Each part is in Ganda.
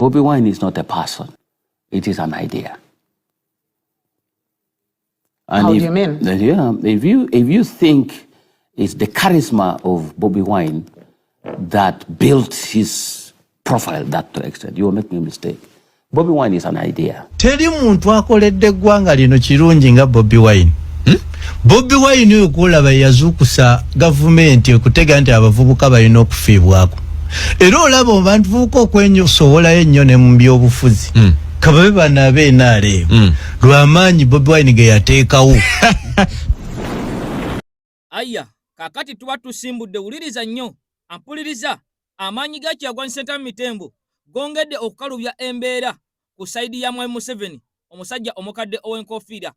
Bobi Wine is not a person, it is an idea. And How if, do you mean? Yeah, if you think it's the charisma of Bobi Wine that built his profile that to extent, you are making a mistake. Bobi Wine is an idea. Teri muntu akoledde eggwanga lino kirungi nga Bobi Wine, Bobi Wine oyo gwolaba yazuukusa gavumenti okutega nti abavubuka balina okufiibwako, era olaba abavubuka okwenyosowolayo ennyo ne mu byobufuzi kababe bano ab'NRM lwamaanyi Bobi Wine ge yateekawo. Aya, kaakati tuba tusimbudde. Wuliriza nnyo, ampuliriza. Amaanyi ga Kyagulanyi Ssentamu Mitembo gongedde okukalubya embeera ku side ya Mwami Museveni, omusajja omukadde ow'enkofiira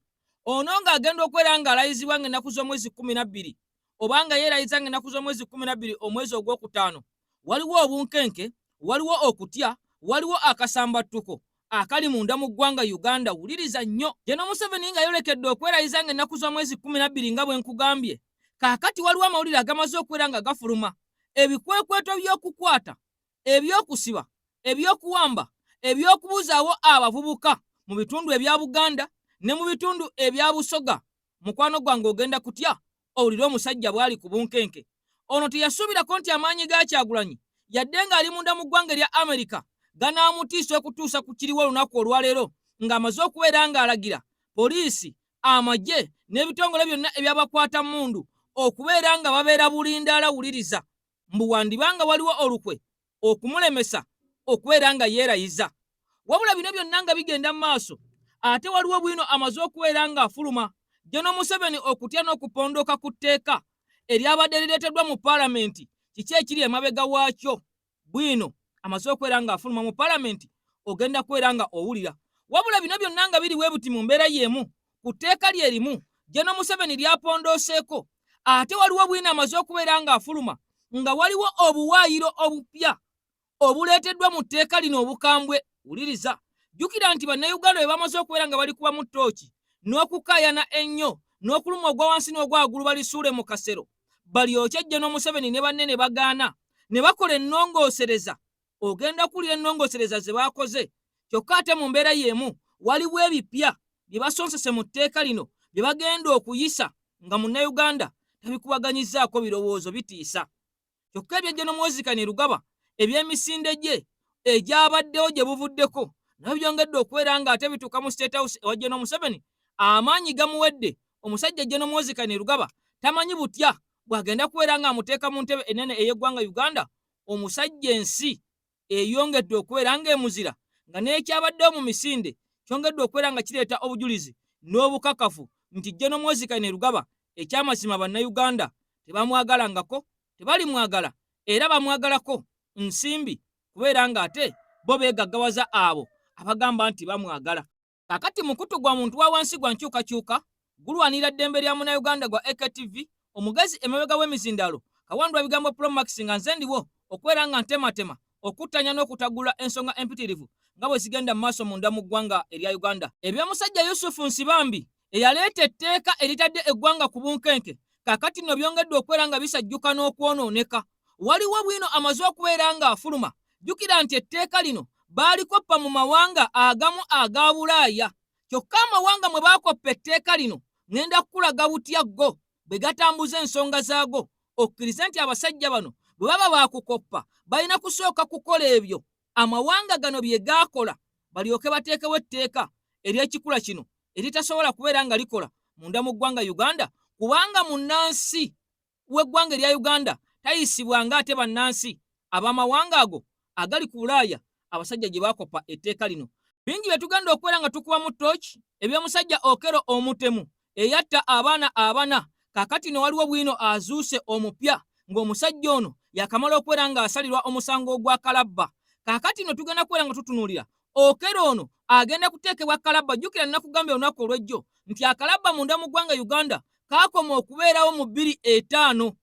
ono, ng'agenda okwera ng'alayizibwa ng'ennaku z'omwezi 12, oba nga yeerayiza ng'ennaku z'omwezi 12 omwezi ogwokutaano. Waliwo obunkenke, waliwo okutya, waliwo akasambattuko akali munda mu ggwanga Uganda. Wuliriza nnyo, General Museveni ng'ayolekedde okwerayiza ng'ennaku z'omwezi 12, nga bwe nkugambye. Kaakati waliwo amawulire agamaze okwera nga gafuluma: ebikwekweto by'okukwata, ebyokusiba, ebyokuwamba, ebyokubuzaawo abavubuka mu bitundu ebya Buganda ne mu bitundu ebya Busoga. Mukwano gwange, ogenda kutya owulire omusajja bw'ali ku bunkenke. Ono teyasuubirako nti amaanyi ga Kyagulanyi, yadde ng'ali munda mu ggwanga erya Amerika, ganaamutiisa okutuusa ku kiriwo olunaku olwaleero, ng'amaze okubeera ng'alagira poliisi, amagye n'ebitongole byonna ebyabakwata mundu okubeera nga babeera bulindaala. Wuliriza, mbu wandibanga waliwo olukwe okumulemesa okubeera nga yeerayiza. Wabula bino byonna nga bigenda mu maaso, ate waliwo bwino amaze okubeera ng'afuluma. General Museveni okutya n'okupondooka ku tteeka eryabadde lireeteddwa mu paalamenti, kiki ekiri emabega waakyo? Bwino amaze okubeera ng'afuluma mu paalamenti, ogenda kubeera nga owulira. Wabula bino byonna nga biri bwe buti, mu mbeera y'emu, ku tteeka lye limu General Museveni lyapondooseeko, ate waliwo bwino amaze okubeera ng'afuluma nga waliwo obuwaayiro obupya obuleeteddwa mu tteeka lino obukambwe. Wuliriza, jjukira nti Bannayuganda bwe bamaze okubeera nga bali kuba mu ttooki n'okukaayana ennyo n'okuluma ogwa wansi n'ogwa waggulu, balisuule mu kasero balyokye General Museveni ne banne ne bagaana ne bakola ennongoosereza. Ogenda kuwulira ennongoosereza ze baakoze. Kyokka ate mu mbeera y'emu waliwo ebipya bye basonsese mu tteeka lino bye bagenda okuyisa nga Munnayuganda tabikubaganyizzaako birowoozo. Bitiisa. Kyokka ebya General Muhoozi Kainerugaba eby'emisinde gye egyabaddewo gye buvuddeko nabyo byongedde okubeera ng'ate bituuka mu State House ewa General Museveni. Amaanyi gamuwedde. Omusajja General Muhoozi Kainerugaba tamanyi butya bw'agenda kubeera ng'amuteeka mu ntebe ennene ey'eggwanga Uganda. Omusajja ensi eyongedde okubeera ng'emuzira, nga n'ekyabaddewo mu misinde kyongedde okubeera nga kireeta obujulizi n'obukakafu nti General Muhoozi Kainerugaba ekyamazima Bannayuganda tebamwagalangako, tebalimwagala, era bamwagalako nsimbi kubeera ng'ate bo beegaggawaza abo abagamba nti bamwagala. Kakati mukutu gwa muntu wa wansi gwa nkyukakyuka, gulwanirira ddembe lya Munnayuganda, gwa AKTV, omugezi emabega w'emizindalo Kawandwa Bigambo Promax, nga nze ndiwo okubeera nga ntematema, okuttanya n'okutagula ensonga empitirivu nga bwe zigenda mu maaso munda mu ggwanga erya Uganda. Eby'omusajja Yusufu Nsibambi eyaleeta etteeka eritadde eggwanga ku bunkenke, kaakati nno byongedde okubeera nga bisajjuka n'okwonooneka. Waliwo bwino amaze okubeera ng'afuluma. Jjukira nti etteeka lino baalikoppa mu mawanga agamu aga Bulaaya. Kyokka amawanga mwe baakoppa etteeka lino, ŋŋenda kukulaga butya go bwe gatambuza ensonga zaago, okkirize nti abasajja bano bwe baba baakukoppa balina kusooka kukola ebyo amawanga gano bye gaakola, balyoke bateekewo etteeka ery'ekikula kino eritasobola kubeera nga likola munda mu ggwanga Uganda, kubanga munnansi w'eggwanga erya Uganda tayisibwa nga ate bannansi ab'amawanga ago agali ku Bulaaya abasajja gye baakopa etteeka lino. Bingi bye tugenda okubeera nga tukubamu ttooki. Eby'omusajja Okello omutemu eyatta abaana abana, kaakati no waliwo bwino azuuse omupya ng'omusajja ono yakamala okubeera ng'asalirwa omusango ogwa kalabba. Kaakati no tugenda kubeera nga tutunuulira Okello ono agenda kuteekebwa kalabba. Jjukira nakugambye olunaku olw'ejjo nti akalabba munda mu ggwanga Uganda kaakoma okubeerawo mu 2005.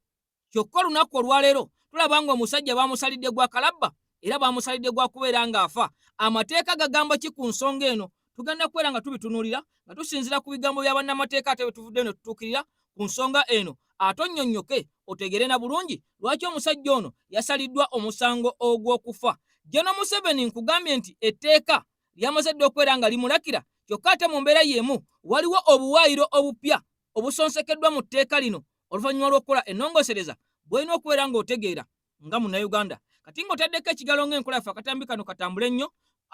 Kyokka olunaku olwaleero tulaba ng'omusajja bamusalidde gwa kalabba, era bamusalidde gwa kubeera ng'afa. Amateeka gagamba ki ku nsonga eno? Tugenda kubeera nga tubitunuulira nga tusinziira ku bigambo bya bannamateeka, ate bwe tuvudde ne tutuukirira ku nsonga eno, ate onnyonnyoke otegeere na bulungi lwaki omusajja ono yasaliddwa omusango ogw'okufa. General Museveni nkugambye nti etteeka lyamaze dda okubeera nga limulakira, kyokka ate mu mbeera y'emu waliwo obuwaayiro obupya obusonsekeddwa mu tteeka lino oluvannyuma lw'okukola ennongoosereza bw'olina okubeera ng'otegeera nga Munnayuganda. Kati ng'otaddeko ekigalo ng'enkola yaffe akatambi kano katambule nnyo.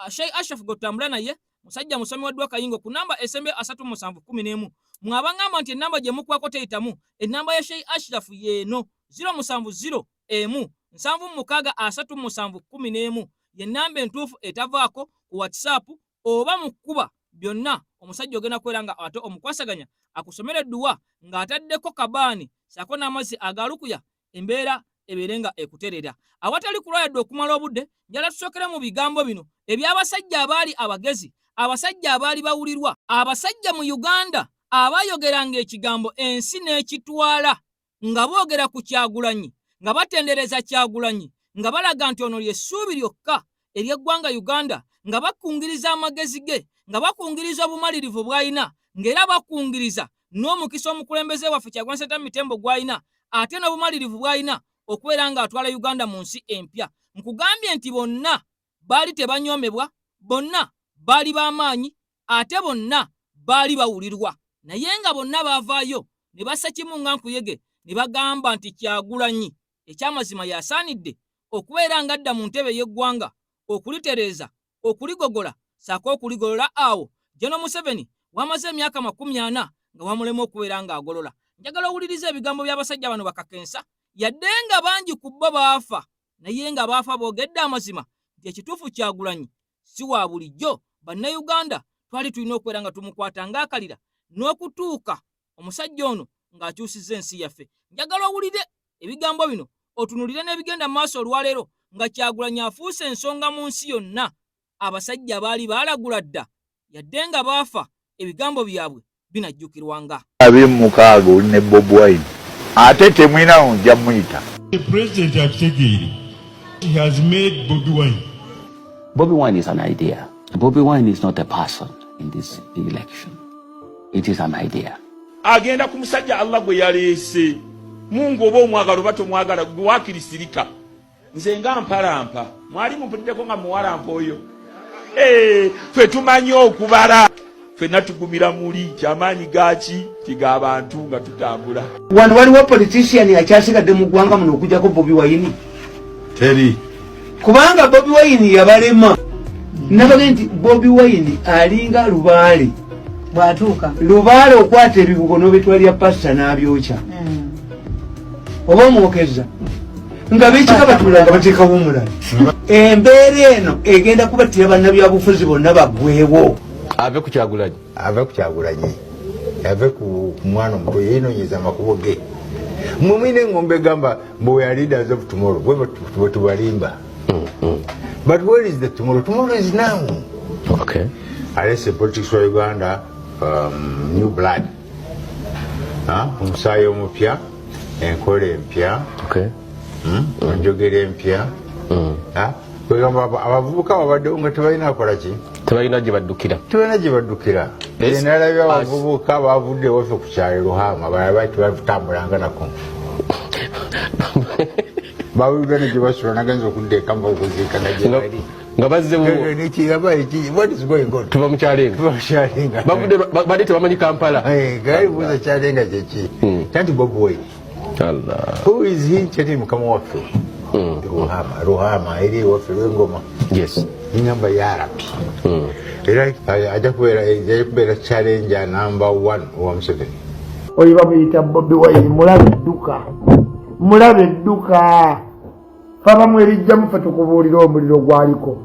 Sheikh Ashraf gwe naye musajja musomi wa ddwa kayingo ku namba esembe 3711. Mwe abangamba nti ennamba gye mukwako teyitamu, ennamba ya Sheikh Ashraf yeeno 070 1 76 37 11 ye nnamba entuufu etavaako ku WhatsApp oba mu kkuba byonna. Omusajja ogenda kubeera nga ate omukwasaganya akusomera edduwa ng'ataddeko kabaani saako n'amazzi agalukuya, embeera ebeere nga ekuterera awatali kulwayadde okumala obudde. Njala tusookere mu bigambo bino eby'abasajja abaali abagezi, abasajja abaali bawulirwa, abasajja mu Uganda abaayogeranga ekigambo ensi n'ekitwala, nga boogera ku Kyagulanyi, nga batendereza Kyagulanyi, nga balaga nti ono ly'essuubi lyokka ery'eggwanga Uganda, nga bakungiriza amagezi ge, nga bakungiriza obumalirivu bw'alina, ng'era bakungiriza n'omukisa omukulembeze waffe Kyagulanyi Ssentamu Mitembo gw'alina, ate n'obumalirivu bw'alina okubeera ng'atwala Uganda mu nsi empya. Nkugambye nti bonna baali tebanyoomebwa, bonna baali b'amaanyi, ate bonna baali bawulirwa, naye nga bonna baavaayo ne bassa kimu nga nkuyege ne bagamba nti Kyagulanyi ekyamazima yasaanidde okubeera ng'adda mu ntebe y'eggwanga okulitereeza, okuligogola saako okuligolola awo General Museveni wamaze emyaka 40 nga wamulema okubeera ng'agolola. Njagala owuliriza ebigambo by'abasajja bano bakakensa, yadde nga bangi ku bo baafa, naye nga baafa boogedde amazima nti ekituufu Kyagulanyi si wa bulijjo. Bannayuganda twali tulina okubeera nga tumukwata ng'akalira n'okutuuka omusajja ono ng'akyusizza ensi yaffe. Njagala owulire ebigambo bino, otunulire n'ebigenda mu maaso olwaleero nga Kyagulanyi afuuse ensonga mu nsi yonna. Abasajja baali baalagula dda, yadde nga baafa ebigambo byabwe binajjukirwanga. 26 oli ne Bobi Wine, ate temwina nja muyita. President akitegeere, he has made Bobi Wine. Bobi Wine is an idea. Bobi Wine is not a person in this election. It is an idea. Agenda ku musajja Allah gwe yaleese. Mungu oba omwagala oba tomwagala, gwe wakirisirika. Nze nga mpalampa, mwali mumpuliddeko nga muwalampa oyo? Ffe tumanyi okubala, ffenna tugumira muli kyamaanyi gaki tigabantu nga tutambula. Wano waliwo politician akyasigadde mu ggwanga muno okujjako Bobi Wine? Teri. Kubanga Bobi Wine yabalema. Nabage nti Bobi Wine alinga lubaale, bw'atuuka lubaale okwata ebibugo n'obitwalira pasita n'abyokya oba omwokeza nga bekika batula nga bateekawo omulala. Embeera eno egenda kubattira bannabyabufuzi bonna baggwewo. Ave ku Kyagulanyi. Ave ku Kyagulanyi, ave ku mwana omuto, yeyinonyeza amakubo ge. Mwe mwine engombe egamba mbu we are leaders of tomorrow, bwe tubalimba. But where is the tomorrow? Tomorrow is now. Alese politics wa Uganda, new blood, omusaayi omupya, enkola empya, enjogera empya. Kwegamba abavubuka babaddewo nga tebalina kola ki? Tebalina gye baddukira. Tebalina gye baddukira. Nalabye abavubuka bavudde waffe ku kyalo Ruhama, balala bali tebatambulanga nako, bawulira ne gye basula. Nagenza okudda eka okuziika nga gye bali. Nga bazze. What is going on? Tuva mu Kyalenga. Tuva mu Kyalenga. Bavudde badde tebamanyi Kampala. Gali buuza Kyalenga kyeki tanti Bobi Wine. Allah. Who is he? Kyeri mukama waffe Ruhama, Ruhama eri ewaffe Lwengoma. Ingamba yarabi, era ajja kubeera challenger number one owa Museveni. Oyo bamuyita Bobi Wine. Mulabe edduka, mulabe edduka. Fe abamu erijjamu, fe tukubuulira omuliro gwaliko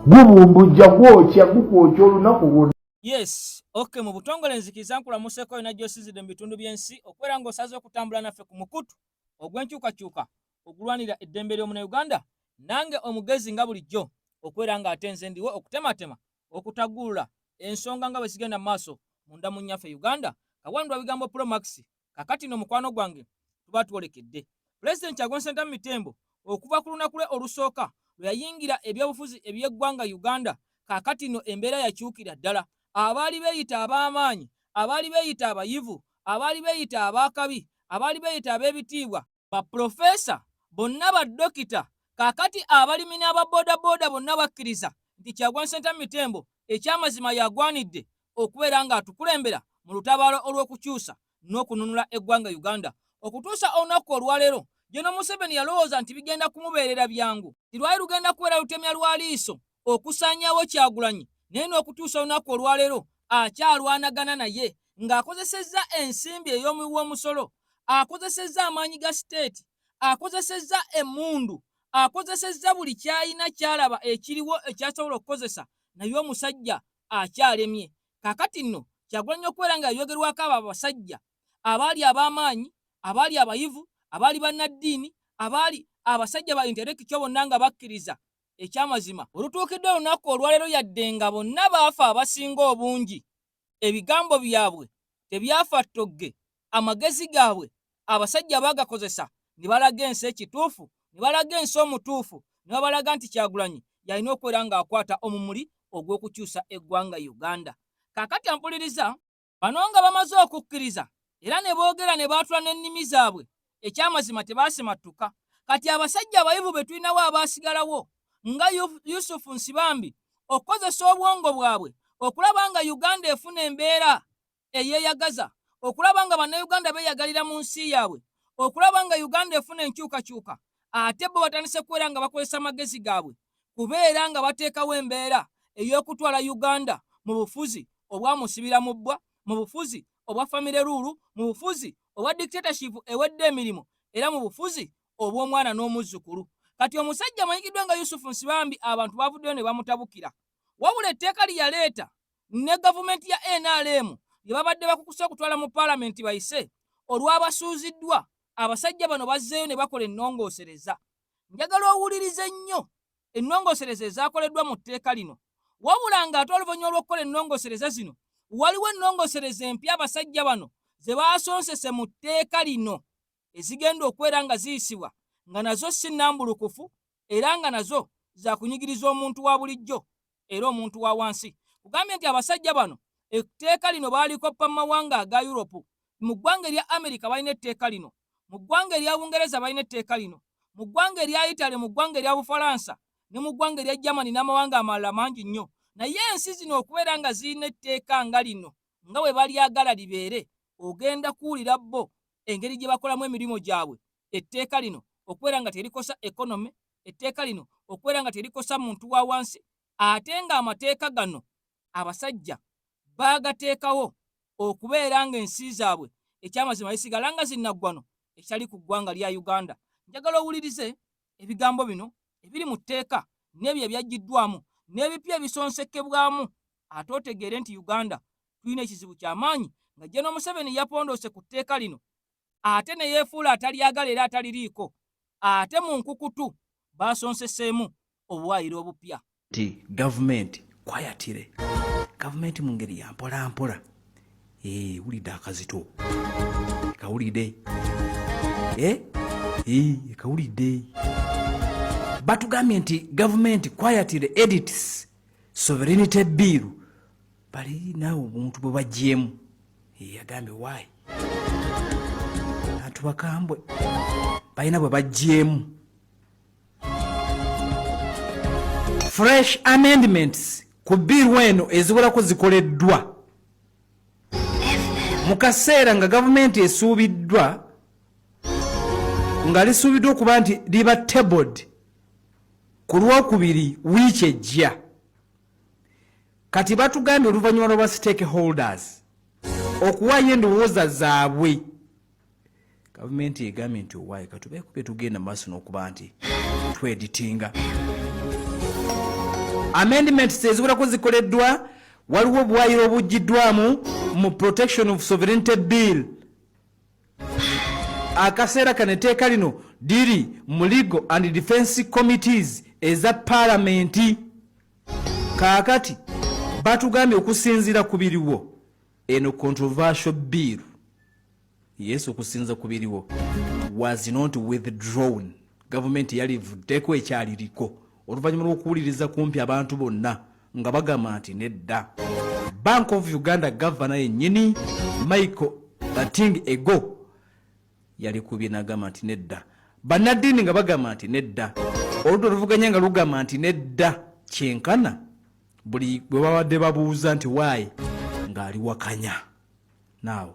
gubumbujja, gwokya, gukwokya olunaku lwonna. Yes, okay, mu butongole nzikiriza nkulamuseeko yonna gy'osinzidde mu bitundu by'ensi okubeera ng'osaze okutambula naffe ku mukutu ogw'enkyukakyuka ogulwanira eddembe ly'omunauganda, nange omugezi nga bulijjo okubeera ng'ate nze ndiwo okutematema, okutagulula ensonga nga bwe zigenda mu maaso munda mu nnyaffe Uganda. Kawandwa bigambo Promax. Kakati no mukwano gwange tuba twolekedde Pulezidenti Kyagulanyi Ssentamu Mitembo okuva ku lunaku lwe olusooka lwe yayingira ebyobufuzi eby'eggwanga Uganda. Kaakati no embeera yakyukira ddala. Abaali beeyita ab'amaanyi, abaali beeyita abayivu, abaali beeyita abaakabi, abaali beeyita ab'ebitiibwa, bapulofeesa bonna, baddokita. Kaakati abalimi n'aba bodaboda bonna bakkiriza nti Kyagulanyi Ssentamu Mitembo ekyamazima y'agwanidde okubeera ng'atukulembera mu lutabaalo olw'okukyusa n'okununula eggwanga Uganda. Okutuusa olunaku olwaleero, General Museveni yalowooza nti bigenda kumubeerera byangu, nti lwali lugenda kubeera lutemya lwa liiso okusaanyaawo Kyagulanyi, naye n'okutuusa olunaku olwaleero akyalwanagana naye ng'akozesezza ensimbi ey'omuwi w'omusolo, akozesezza amaanyi ga siteeti, akozesezza emmundu, akozesezza buli ky'alina ky'alaba ekiriwo ekyasobola okukozesa naye omusajja akyalemye. Kaakati nno Kyagulanyi okubeera nga yayogerwako abo abasajja abaali ab'amaanyi, abaali abayivu, abaali bannaddiini, abaali abasajja ba intellectual bonna nga bakkiriza ekyamazima olutuukidde olunaku olwaleero yadde nga bonna baafa abasinga obungi ebigambo byabwe tebyafa ttogge, amagezi gaabwe abasajja baagakozesa ne balaga ensi ekituufu, ne balaga ensi omutuufu, ne babalaga nti Kyagulanyi yalina okubeera ng'akwata omumuli ogw'okukyusa eggwanga Uganda. Kaakati ampuliriza, bano nga bamaze okukkiriza era ne boogera ne baatula n'ennimi zaabwe, ekyamazima tebaasimattuka. Kati abasajja abayivu be tulinawo abaasigalawo nga Yusufu Nsibambi okukozesa obwongo bwabwe okulaba nga Uganda efuna embeera eyeeyagaza, okulaba nga Bannayuganda beeyagalira mu nsi yaabwe, okulaba nga Uganda efuna enkyukakyuka, ate bo batandise kubeera nga bakozesa amagezi gaabwe kubeera nga bateekawo embeera ey'okutwala Uganda mu bufuzi obwamusibira mu bbwa, mu bufuzi obwa family rule, mu bufuzi obwa dictatorship ewedde emirimu era mu bufuzi obw'omwana n'omuzzukulu. Kati omusajja amanyikiddwa nga Yusufu Nsibambi abantu bavuddeyo ne bamutabukira. Wabula etteeka lye yaleeta ne gavumenti ya NRM lye babadde bakukusa okutwala mu paalamenti bayise olwabasuuziddwa, abasajja bano bazzeeyo ne bakola ennongoosereza. Njagala owulirize nnyo ennongoosereza ezaakoleddwa mu tteeka lino. Wabula ng'ate oluvannyuma lw'okukola ennongoosereza zino, waliwo ennongoosereza empya abasajja bano ze baasonsese mu tteeka lino ezigenda okubeera nga ziyisibwa nga nazo si nnambulukufu era nga nazo za kunyigiriza omuntu wa bulijjo era omuntu wa wansi. Kugambye nti abasajja bano etteeka lino baalikoppa mu mawanga aga Europe. Mu ggwanga erya Amerika balina etteeka lino, mu ggwanga erya Bungereza balina etteeka lino, mu ggwanga erya Italy, mu ggwanga erya Bufalansa ne mu ggwanga erya Germany n'amawanga amalala mangi nnyo. Naye ensi zino okubeera nga zirina etteeka nga lino nga bwe balyagala libeere, ogenda kuwulira bo engeri gye bakolamu emirimu gyabwe, etteeka lino okubeera nga terikosa economy, etteeka lino okubeera nga terikosa muntu wa wansi, ate ng'amateeka gano abasajja baagateekawo okubeera ng'ensi zaabwe ekyamazima zisigala nga zinnaggwano ekitali ku ggwanga lya Uganda. Njagala owulirize ebigambo bino ebiri mu tteeka n'ebyo ebyaggiddwamu n'ebipya ebisonsekebwamu ate otegeere nti Uganda tulina ekizibu kya maanyi nga General Museveni yapondoose ku tteeka lino ate ne yeefuula atalyagala era ataliriiko ate mu nkukutu baasonseseemu obuwaayiro obupya. Nti gavumenti kwayatire gavumenti mu ngeri ya mpola mpola eh, wulidde akazito kawulidde eh, eh, kawulidde batugambye nti gavumenti kwayatire edits sovereignty bill bali naawe obuntu bwe bagyemu yagambye waayi bantu bakambwe balina bwe bagyemu fresh amendments ku bill eno eziwerako zikoleddwa mu kaseera nga gavumenti esuubiddwa nga lisuubiddwa okuba nti liba tabled ku lwokubiri wiiki ejja. Kati batugambye oluvannyuma lwa ba stakeholders okuwaayo endowooza zaabwe, gavumenti egambye nti owaaye katubeeko bye tugenda mu maaso n'okuba nti tweditinga. Amendments eziwerako zikoleddwa, waliwo obuwaayiro obuggiddwamu mu Protection of Sovereignty Bill. Akaseera kano etteeka lino liri mu Legal and Defense Committees eza Palamenti. Kaakati batugambye okusinziira ku biriwo eno controversial bill, yes, okusinziira ku biriwo was not withdrawn, gavumenti yalivuddeko ekyaliriko oluvannyuma lw'okuwuliriza kumpi abantu bonna nga bagamba nti nedda. Bank of Uganda gavana yennyini Michael Ating Ego yalikubye n'agamba nti nedda, bannaddiini nga bagamba nti nedda. Oludda oluvuganya nga lugamba nti nedda, kyenkana buli bwe babadde babuuza nti waayi ng'aliwakanya. Naawo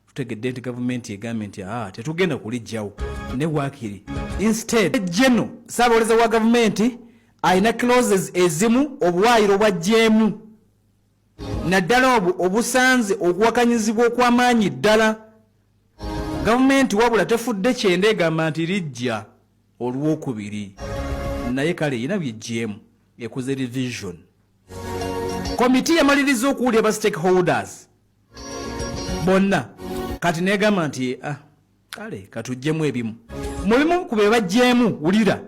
tutegedde nti gavumenti egambye nti aa tetugenda kulijjawo ne waakiri instead geno ssaabawolereza wa gavumenti alina clauses ezimu obuwaayiro bwajjeemu naddala obwo obusanze okuwakanyizibwa okw'amaanyi ddala. Gavumenti wabula tefudde kyenda, egamba nti lijja olwokubiri, naye kale erina byejjeemu, ekoze revision. Komiti yamaliriza okuwulira ba stakeholders bonna, kati negamba nti ah, kale katuggyemu ebimu. Mu bimu ku bye baggyemu, wulira,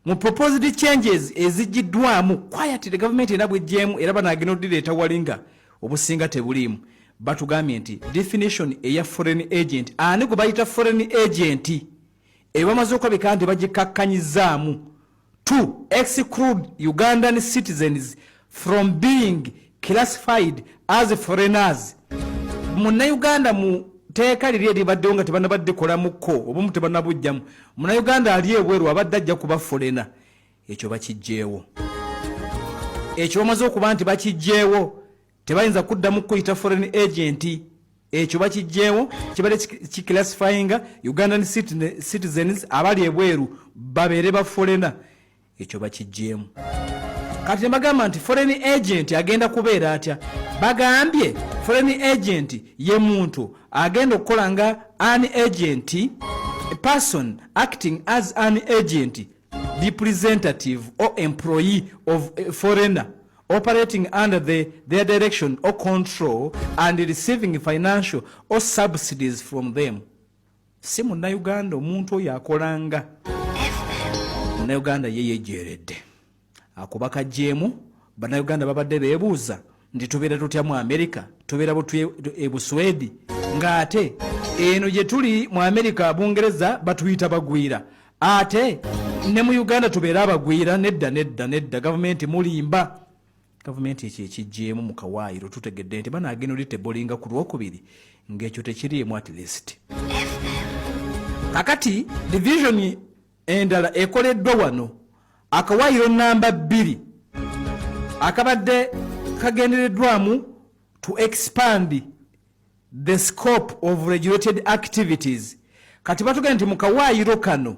mu proposed changes eziggiddwamu quietly, gavumenti era bweggyemu era banaagenda odireeta wali nga obusinga tebuliimu. Batugambye nti definition eya foreign agent, ani gwe bayita foreign agent, eyo bamaze okulabika nti bagikkakkanyizaamu to exclude Ugandan citizens from being classified as foreigners. Munnayuganda mu teeka liri eribaddewo nga tebanabadde kolamukko obumu tebanabujjamu, munnayuganda ali ebweru abadde ajja kuba foreigner. Ekyo bakijjeewo, ekyo bamaze okuba nti bakijjeewo, tebayinza kuddamu kuyita foreign agent. Ekyo bakijjeewo, kibadde kiclassifyinga Ugandan citizens abali ebweru babeere ba foreigner. Ekyo bakijjeemu. Kati ne bagamba nti foreign agent agenda kubeera atya? Bagambye foreign agent ye muntu agenda okukola nga an agent, a person acting as an agent, representative or employee of a foreigner operating under their direction or control and receiving financial or subsidies from them. Si munnayuganda omuntu oyo akolanga munnayuganda, ye yejeeredde akuba kajjeemu. Bannayuganda babadde beebuuza nti tubeera tutya mu Amerika, tubeera e Buswedi, ng'ate eno gye tuli mu Amerika, Bungereza batuyita bagwira, ate ne mu Uganda tubeere abagwira? Nedda, nedda, nedda, gavumenti mulimba. Gavumenti ekyo ekijjeemu mu kawaayiro, tutegedde nti banaagenda olitebolinga ku Lwokubiri ng'ekyo tekiriimu at least. Kakati division endala ekoleddwa wano, akawaayiro namba 2 akabadde kagendereddwamu to expand the scope of regulated activities. Kati batugenda nti mu kawaayiro kano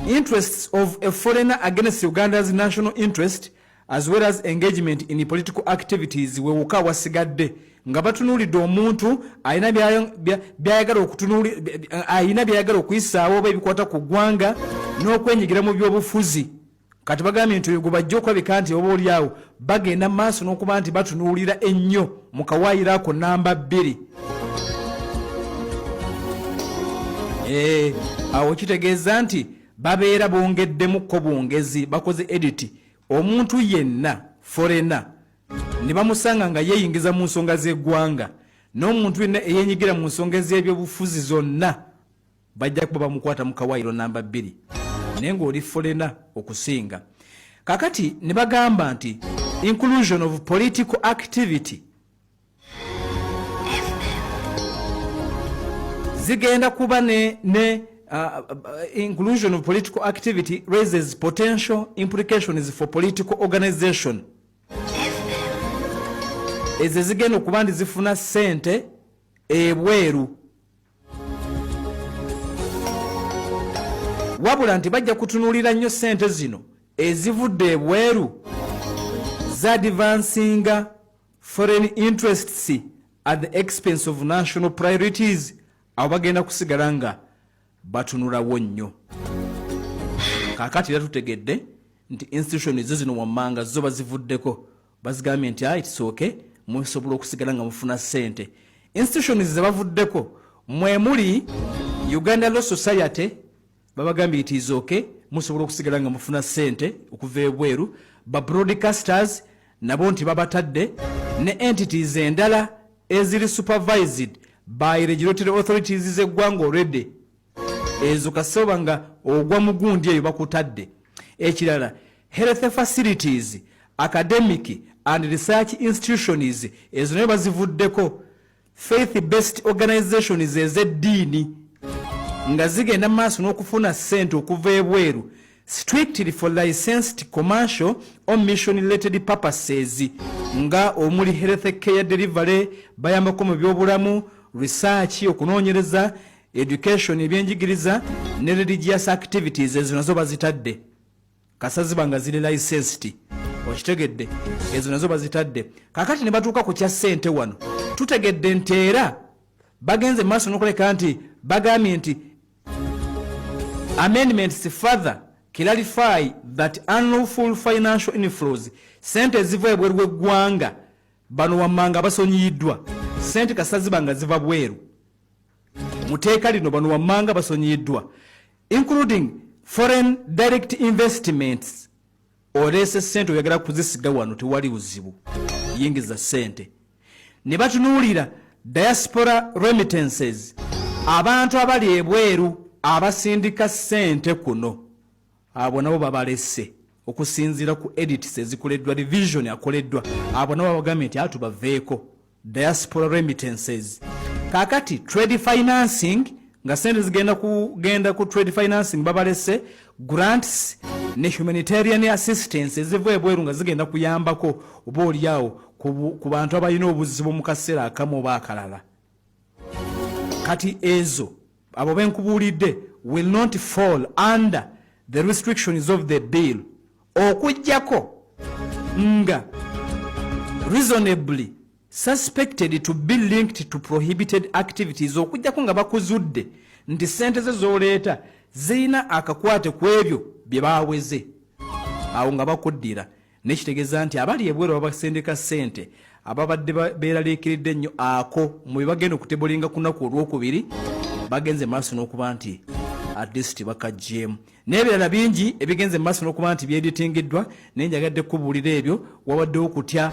interests of a foreigner against Uganda's national interest as well as engagement in political activities wewuka wasigadde nga batunuulidde omuntu alina byayagala alina byayagala okuyisaawo oba ebikwata ku ggwanga n'okwenyigira mu byobufuzi. Kati bagambye nti oyo gwe bajja okulabika nti oba oliawo bagenda maaso n'okuba nti batunuulira ennyo mu kawaayiro ako namba 2. Awo kitegeeza nti babeera bongeddemukko bwongezi, bakoze edit. Omuntu yenna foreigner ne bamusanga nga yeeyingiza mu nsonga z'eggwanga n'omuntu yenna eyeenyigira mu nsonga ez'ebyobufuzi zonna, bajja kuba bamukwata mu kawaayiro namba 2, naye ng'oli foreigner okusinga. Kakati ne bagamba nti inclusion of political activity zigenda kuba ne inclusion of political activity raises potential implications for political organization ezo zigenda okuba nti zifuna ssente ebweru, wabula nti bajja kutunuulira nnyo ssente zino ezivudde ebweru zadvancinga foreign interests at the expense of national priorities. Abo bagenda kusigala nga batunulawo nnyo. Kaakati era tutegedde nti institution ezo zino wammanga zo bazivuddeko, bazigambye nti ayi tisooke musobola okusigala nga mufuna ssente. Institutions ze bavuddeko mwe muli Uganda Law Society, babagambye it is okay, musobola okusigala nga mufuna ssente okuva ebweru. Ba broadcasters nabo nti babatadde, ne entities endala eziri supervised by regulatory authorities z'eggwanga already. Ezo kasoba nga ogwa mugundi eyo bakutadde. Ekirala, health facilities, academic and research institutions, ezo nayo bazivuddeko. Faith based organizations ez'eddiini nga zigenda mu maaso n'okufuna ssente okuva ebweru strictly for licensed commercial or mission related purposes, nga omuli health care delivery, bayambako mu byobulamu, research, okunoonyereza, education, ebyenjigiriza, ne religious activities. Ezo nazo bazitadde kasa ziba nga ziri licensed, okitegedde? Ezo nazo bazitadde. Kakati ne batuuka ku kya ssente wano, tutegedde nti era bagenze mu maaso n'okuleka nti bagambye nti amendments further clarify that unlawful financial inflows, sente eziva ebweru w'eggwanga, bano wammanga basonyiyiddwa. Sente kasa ziba nga ziva bweru, mu teeka lino bano wammanga basonyiyiddwa, including foreign direct investments. Oleese sente, oyagala kuzisiga wano, tewali buzibu, yingiza sente. Ne batunuulira diaspora remittances, abantu abali ebweru abasindika sente kuno, abo nabo babalese. Okusinziira ku edits ezikoleddwa, revision akoleddwa, abo nabo babagambye nti atubaveeko, diaspora remittances. Kakati trade financing, nga sente zigenda kugenda ku trade financing, babalese. Grants ne humanitarian assistance eziva ebweru nga zigenda kuyambako oba oliawo ku bantu abalina obuzibu mu kaseera akamu oba akalala, kati ezo abo benkubuulidde will not fall under the restrictions of the bill, okugjako nga reasonably suspected to be linked to prohibited activities, okugjako nga bakuzudde nti sente ze z'oleeta zirina akakwate ku ebyo bye baweze, awo nga bakuddira. Nekitegeeza nti abali ebweru babasendeka ssente, ababadde beeraliikiridde ennyo ako mu bye bagenda okutablinga ku lunaku olwokubiri, bagenze maaso n'okuba nti at least bakaggyemu. N'ebirala bingi ebigenze mu maaso n'okuba nti byeditingiddwa, naye njagadde kubuulira ebyo. Wabaddewo okutya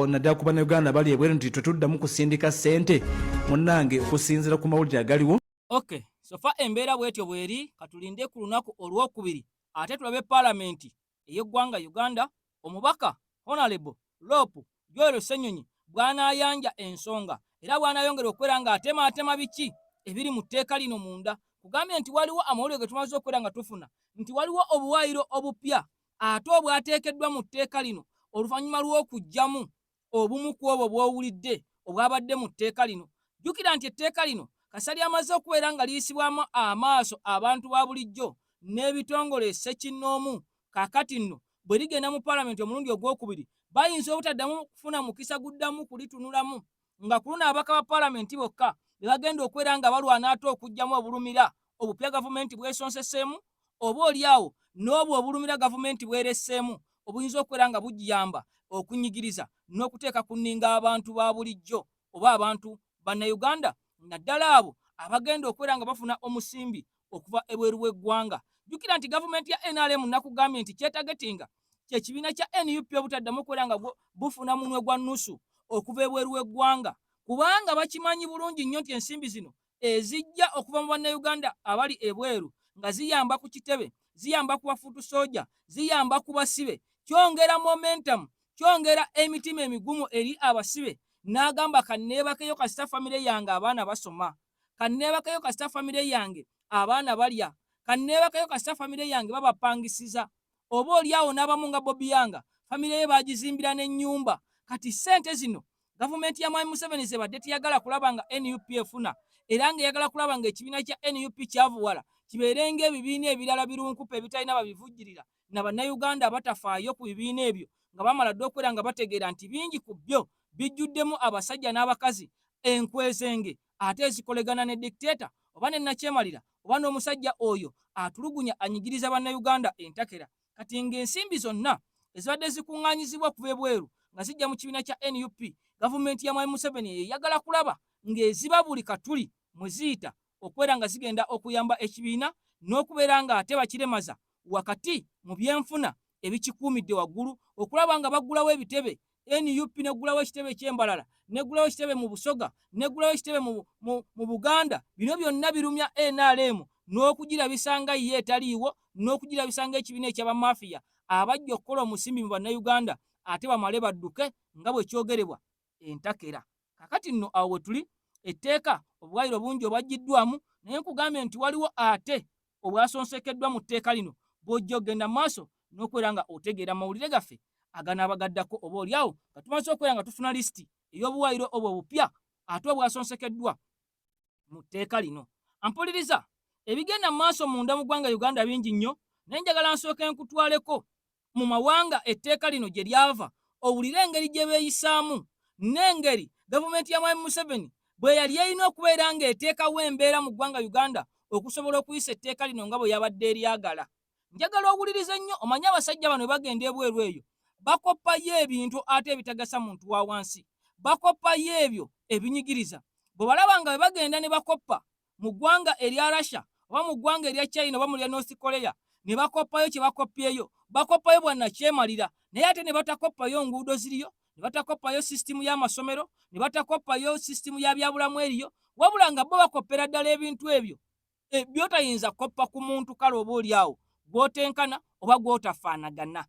naddala ku Bannayuganda bali ebweru nti tetuddamu kusindika ssente. Munnange, okusinziira ku mawulire agaliwo. Ok, so far embeera bwetyo bweri. Katulinde ku lunaku olwokubiri ate tulabe paalamenti ey'eggwanga Uganda, omubaka Honorable Lop Joel Ssenyonyi bw'anaayanja ensonga era bw'anaayongera okubeera ng'atemaatema biki ebiri mu tteeka lino munda. Kugambye nti waliwo amawulire ge tumaze okubeera nga tufuna nti waliwo obuwaayiro obupya ate obwateekeddwa mu tteeka lino oluvannyuma lw'okuggyamu obumu ku obwo bw'owulidde obwabadde mu tteeka lino. Jjukira nti etteeka lino kasali amaze okubeera nga liyisibwamu amaaso abantu ba bulijjo n'ebitongole ssekinnoomu. Kaakati nno bwe ligenda mu paalamenti omulundi ogwokubiri, bayinza obutaddamu kufuna mukisa guddamu kulitunulamu, nga ku luno ababaka ba paalamenti bokka be bagenda okubeera nga balwana ate okuggyamu obulumira obupya gavumenti bwesonseseemu, oba oli awo n'obwo obulumira gavumenti bweresseemu obuyinza okubeera nga bugiyamba okunyigiriza n'okuteeka ku nninga abantu ba bulijjo oba abantu Bannayuganda, naddala abo abagenda okubeera nga bafuna omusimbi okuva ebweru w'eggwanga. Jjukira nti gavumenti ya NRM nakugambye nti kyetagetinga kyekibiina kya NUP obutaddamu okubeera nga bufuna munwe gwa nnusu okuva ebweru w'eggwanga, kubanga bakimanyi bulungi nnyo nti ensimbi zino ezijja okuva mu Bannayuganda abali ebweru nga ziyamba ku kitebe, ziyamba ku bafuutu sooja, ziyamba ku basibe, kyongera momentum, kyongera emitima emigumu eri abasibe. N'agamba, "Kanneebakeyo kasita famire yange abaana basoma, kanneebakeyo kasita famire yange abaana balya, kanneebakayo kasita famire yange babapangisiza." Oba oli awo n'abamu nga Bobi Yanga, famire ye bagizimbira n'ennyumba. Kati ssente zino gavumenti ya Mwami Museveni zebadde teyagala kulaba nga NUP efuna, era ng'eyagala kulaba ng'ekibiina kya NUP kyavuwala, kibeere ng'ebibiina ebirala birunkupa ebitalina babivujjirira na Bannayuganda abatafaayo ku bibiina ebyo, nga bamala dda okubeera nga bategeera nti bingi ku byo bijjuddemu abasajja n'abakazi enkwezenge ate ezikolegana ne dictator oba ne nakyemalira oba n'omusajja oyo atulugunya, anyigiriza Bannayuganda entakera. Kati ng'ensimbi zonna ezibadde zikuŋŋaanyizibwa okuva ebweru nga zijja mu kibiina kya NUP, gavumenti ya Mwami Museveni eyagala kulaba ng'eziba buli katuli mwe ziyita okubeera nga zigenda okuyamba ekibiina n'okubeera ng'ate bakiremaza wakati mu byenfuna ebikikuumidde waggulu, okulaba nga baggulawo ebitebe. NUP neggulawo ekitebe eky'Embalala, neggulawo ekitebe mu Busoga, neggulawo ekitebe mu Buganda. Bino byonna birumya NRM n'okugirabisa nga ye etaliiwo, n'okugirabisa nga ekibiina eky'abamafiya abajja okukola omusimbi mu Bannayuganda ate bamale badduke, nga bwe kyogerebwa entakera. Kakati nno awo we tuli. Etteeka obuwaayiro bungi obwaggyiddwamu naye nkugambye nti waliwo ate obwasonsekeddwa mu tteeka lino bw'ojja okugenda mu maaso n'okubeera nga otegeera mu mawulire gaffe aganaaba gaddako oba olyawo nga tumaze okubeera nga tufuna lisiti ey'obuwaayiro obwo obupya ate obwasonsekeddwa mu tteeka lino. Ampuliriza, ebigenda mu maaso munda mu ggwanga Uganda bingi nnyo naye njagala nsooke nkutwaleko mu mawanga etteeka lino gye lyava owulire engeri gye beeyisaamu n'engeri gavumenti ya Mwami Museveni bwe yali erina okubeera ng'eteekawo embeera mu ggwanga Uganda okusobola okuyisa etteeka lino nga bwe yabadde eryagala. Njagala owulirize nnyo omanye abasajja bano bwe bagenda ebweru eyo bakoppayo ebintu ate ebitagasa muntu wa wansi, bakoppayo ebyo ebinyigiriza. Bwe balaba nga bwe bagenda ne bakoppa mu ggwanga erya Russia oba mu ggwanga erya China oba mu lya North Korea ne bakoppayo kye bakoppyeyo, bakoppayo bwannakyemalira naye ate ne batakoppayo nguudo ziriyo, ne batakoppayo sisitimu y'amasomero, ne batakoppayo sisitimu ya byabulamu eriyo, wabula nga bo bakoppera ddala ebintu ebyo e, by'otayinza kukoppa ku muntu kale oba oli awo gw'otenkana oba gw'otafaanagana.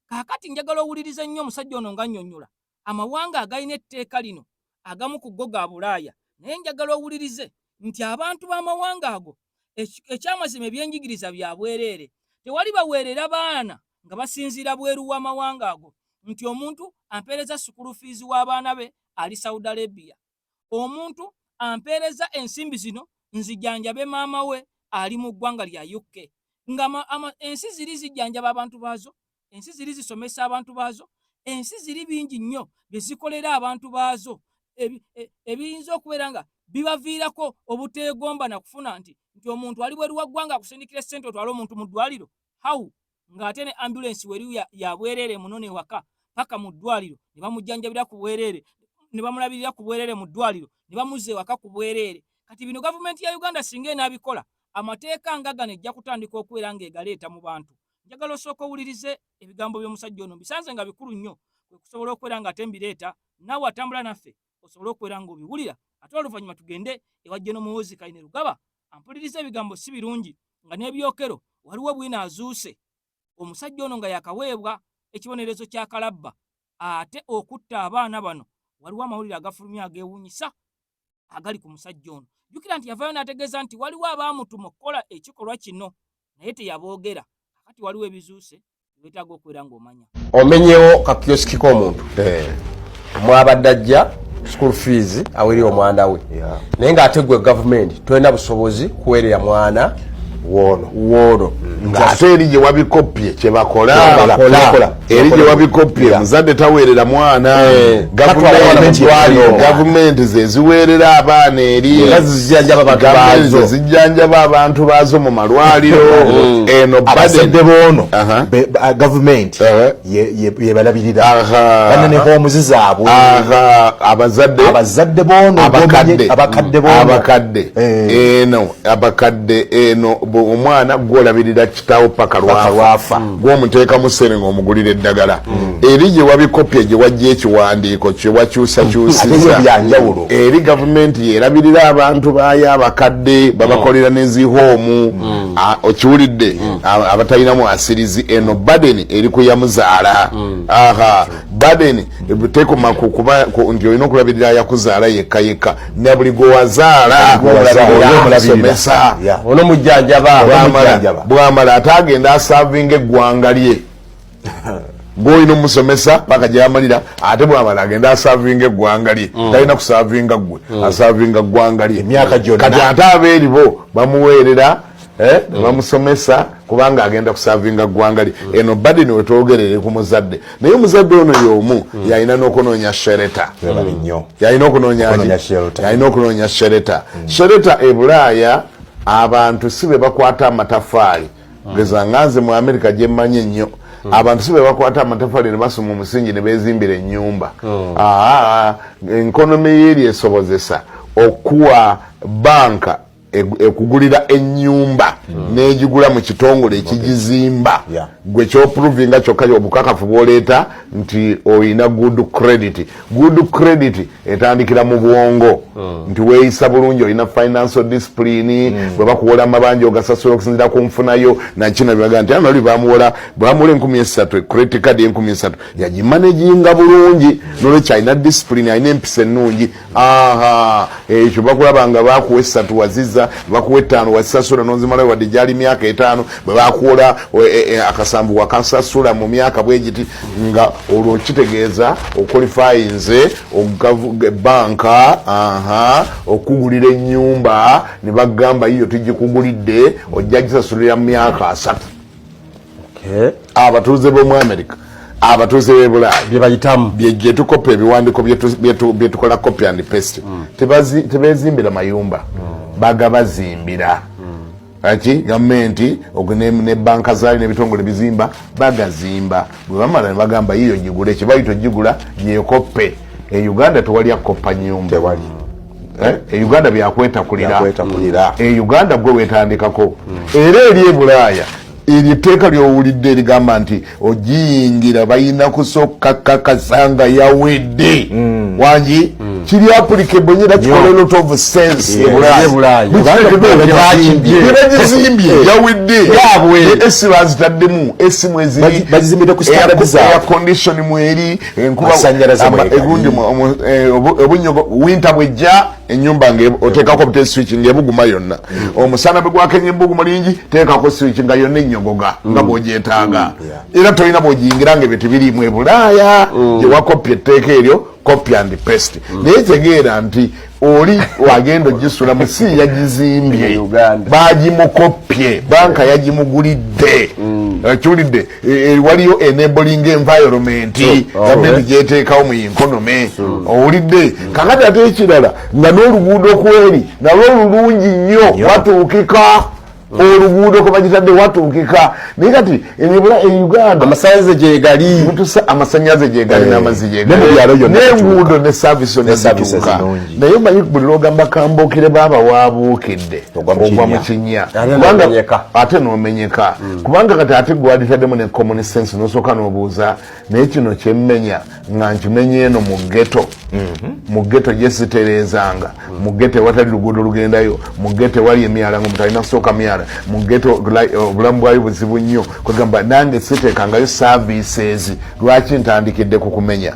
Kaakati njagala owulirize nnyo omusajja ono ng'annyonnyola amawanga agalina etteeka lino agamu ku go ga Bulaaya naye njagala owulirize nti abantu b'amawanga ago ekyamazima ebyenjigiriza bya bwereere tewali baweerera baana nga basinziira bweru w'amawanga ago nti omuntu ampeereza sukulu fiizi w'abaana be ali Saudi Arabia omuntu ampeereza ensimbi zino nzijanjabe maama we ali mu ggwanga lya UK nga ensi ziri zijjanjaba abantu baazo ensi ziri zisomesa abantu baazo ensi ziri bingi nnyo bye zikolera abantu baazo e, ebiyinza okubeera nga bibaviirako obuteegomba na kufuna nti nti omuntu ali bweru wa ggwanga akusindikira essente otwale omuntu mu ddwaliro how ng'ate ne ambulensi weri ya bwereere munone ewaka paka mu ddwaliro ne bamujjanjabira ku bwereere ne bamulabirira ku bwereere mu ddwaliro ne bamuzza ewaka ku bwereere kati bino gavumenti ya uganda singa enaabikola amateeka nga gano ejja kutandika okubeera ng'egaleeta mu bantu njagala osooka owulirize ebigambo by'omusajja ono mbisanze nga bikulu nnyo kwe kusobola okubeera nga ate mbireeta naawe atambula naffe osobole okubeera ng'obiwulira ate oluvannyuma tugende ewa General Muhoozi Kainerugaba ampuliriza ebigambo si birungi nga n'ebyokero waliwo bwino azuuse omusajja ono nga yakaweebwa ekibonerezo kya kalabba ate okutta abaana bano waliwo amawulire agafulumye ageewuunyisa agali ku musajja ono jjukira nti yavaayo n'ategeeza nti waliwo abaamutuma okukola ekikolwa kino naye teyaboogera kakati waliwo ebizuuse wetaaga okubeera ng'omanya omenyewo kakiyosiki k'omuntu eh. mwabadde ajja school fees aweri omwana we naye ng'ate gwe gavumenti tolina busobozi kuwerera mwana woono woono mm. ate eri gye wabikoppye kyebakola eri gye wabikoppye muzadde taweerera mwana eh. gavumenti zeziweerera abaana eri zizijjanjaba abantu baazo mu malwaliro mm. eno abazadde boono gavumenti yebalabirira bana ne homes zaabwe abazadde abazadde boono abakadde abakadde boono abakadde eh. eno abakadde eno omwana gwolabirira kitawo paka lwafa mm. gwomuteekamu sente ng'omugulira eddagala mm. eri gye wabikopya gye wajja ekiwandiiko kye wakyusakyusiza eri gavumenti yerabirira abantu baayo abakadde babakolera ne zihoomu mm. okiwulidde mm. abatalina mwasirizi eno baden eri kuyamuzaala mm. aha baden tekoma kukuba nti olina okulabirira ayakuzaala yekka yekka na buli gwe wazaala omusomesa onomujjanjaba bwamala ate agenda asavinga eggwanga lye gwolina omusomesa paka gyamalira ate bwamala agenda asavinga eggwanga lye mm. talina kusavinga gwe mm. asavinga ggwanga lye kati ate abeeri bo bamuweerera eh, mm. bamusomesa kubanga agenda kusavinga ggwanga lye eno badini wetwogerere ku muzadde naye omuzadde ono y'omu yalina n'okunoonya shereta yalina okunoonya shereta shereta e bulaaya abantu si be bakwata amatafaali geza nga nze mu amerika gyemmanyi ennyo hmm. abantu si bebakwata amatafali ne basoma omusingi ne bezimbira ennyumba hmm. enkonomi yeeri esobozesa okuwa banka Ekugulira ennyumba n'egigula mu kitongole ekigizimba. Gwe kyoprovinga kyokka, obukakafu bwoleeta nti oyina good credit. Good credit etandikira mu bwongo, nti weeyisa bulungi, olina financial discipline, bwe bakuwola amabanja ogasasula okusinzira ku nfunayo. Nakino byebaga nti anali bamuwola, bwamuwola 3000, credit card 3000 yagimanaginga bulungi, nolwekyo alina discipline, alina empisa ennungi. Aha, ekyo bakulaba nga bakuwa 3 waziza, bakuwa 5 wazisasula nozimalayo wadde gyali myaka 5. Bwe bakuwola akasanvu wakasasula mu myaka bwegiti, nga olwo kitegeeza oqualifyinze banka, aha, okugulira ennyumba. Ne bagamba, yiyo tugikugulidde, ojja gisasulira mu myaka 30. Abatuuze b'omu America, abatuuze b'e Bulaaya byebayitamu. Gyetukopa ebiwandiiko byetukola copy and paste, tebezimbira mayumba, bagabazimbira. Aki gavumenti ne banka zaali n'ebitongole bizimba, bagazimba. Bwe bamala ne bagamba, yiyo gigule, kyebayita ogigula gyekoppe. E Uganda tewali akoppa nyumba. Tewali. Eh? E Uganda byakwetakulira. Byakwetakulira. E Uganda gwe wetandikako. Era eri e Bulaaya, eryo etteeka lyowulidde erigamba nti ogiyingira balina kusooka kakasa nga yawedde wangi, kiri applicable nyo era kikola a lot of sense e E Bulaaya. Bulaaya. Bagizimbye, yawedde. Yaabwe. AC bazitaddemu, AC mweziri. Bagizimbidde ku standard zaabwe. Air condition mweri, enkuba Masannyalaze mwegali. Egundi obunyogo, winter bwejja, enyumba nga oteekako bute switch ng'ebuguma yonna. Omusana bwe gwakenya, ebbugumu lingi, teekako switch nga yonna ennyogoga nga bw'ogyetaaga. Era tolina bw'ogiyingira nga ebyo tebiriimu. E Bulaaya gye wakopya etteeka eryo, copy and paste. Naye tegeera nti oli wagenda ogisula mu si yagizimbye, Uganda. Bagimukopye, banka yagimugulidde. Kiwulidde? Waliyo enabling environment gavumenti gyeteekawo mu economy. Owulidde? Kakati ate ekirala, nga n'oluguudo kweri nalwo lulungi nnyo, watuukika oluguudo kwe bagitadde watuukika. Naye kati ebula e Uganda Amasanyalaze gyegali. Mutusa amasanyalaze gyegali n'amazzi Ne mu byalo byonna. N'enguudo ne service yonna Ne services zituuka. nnungi. Naye omanyi buli lwogamba kambuukire, baaba wabuukidde, Ogwa mu ogwa mu kinnya. kinnya. Ate Kubanga- n'omenyeka. Ate n'omenyeka, kubanga kati ate gwalitaddemu ne common sense, nosooka n'obuuza, naye kino kyemmenya nga nkimenya eno mu ghetto, mu ghetto gyesitereezanga, mu ghetto ewatali luguudo lugendayo, mu ghetto ewali emyala nga omuntu alina kusooka myala, mu ghetto obulamu bwayo buzibu nnyo, kwegamba nange siteekangayo services. Lwaki ntandikidde ku kumenya?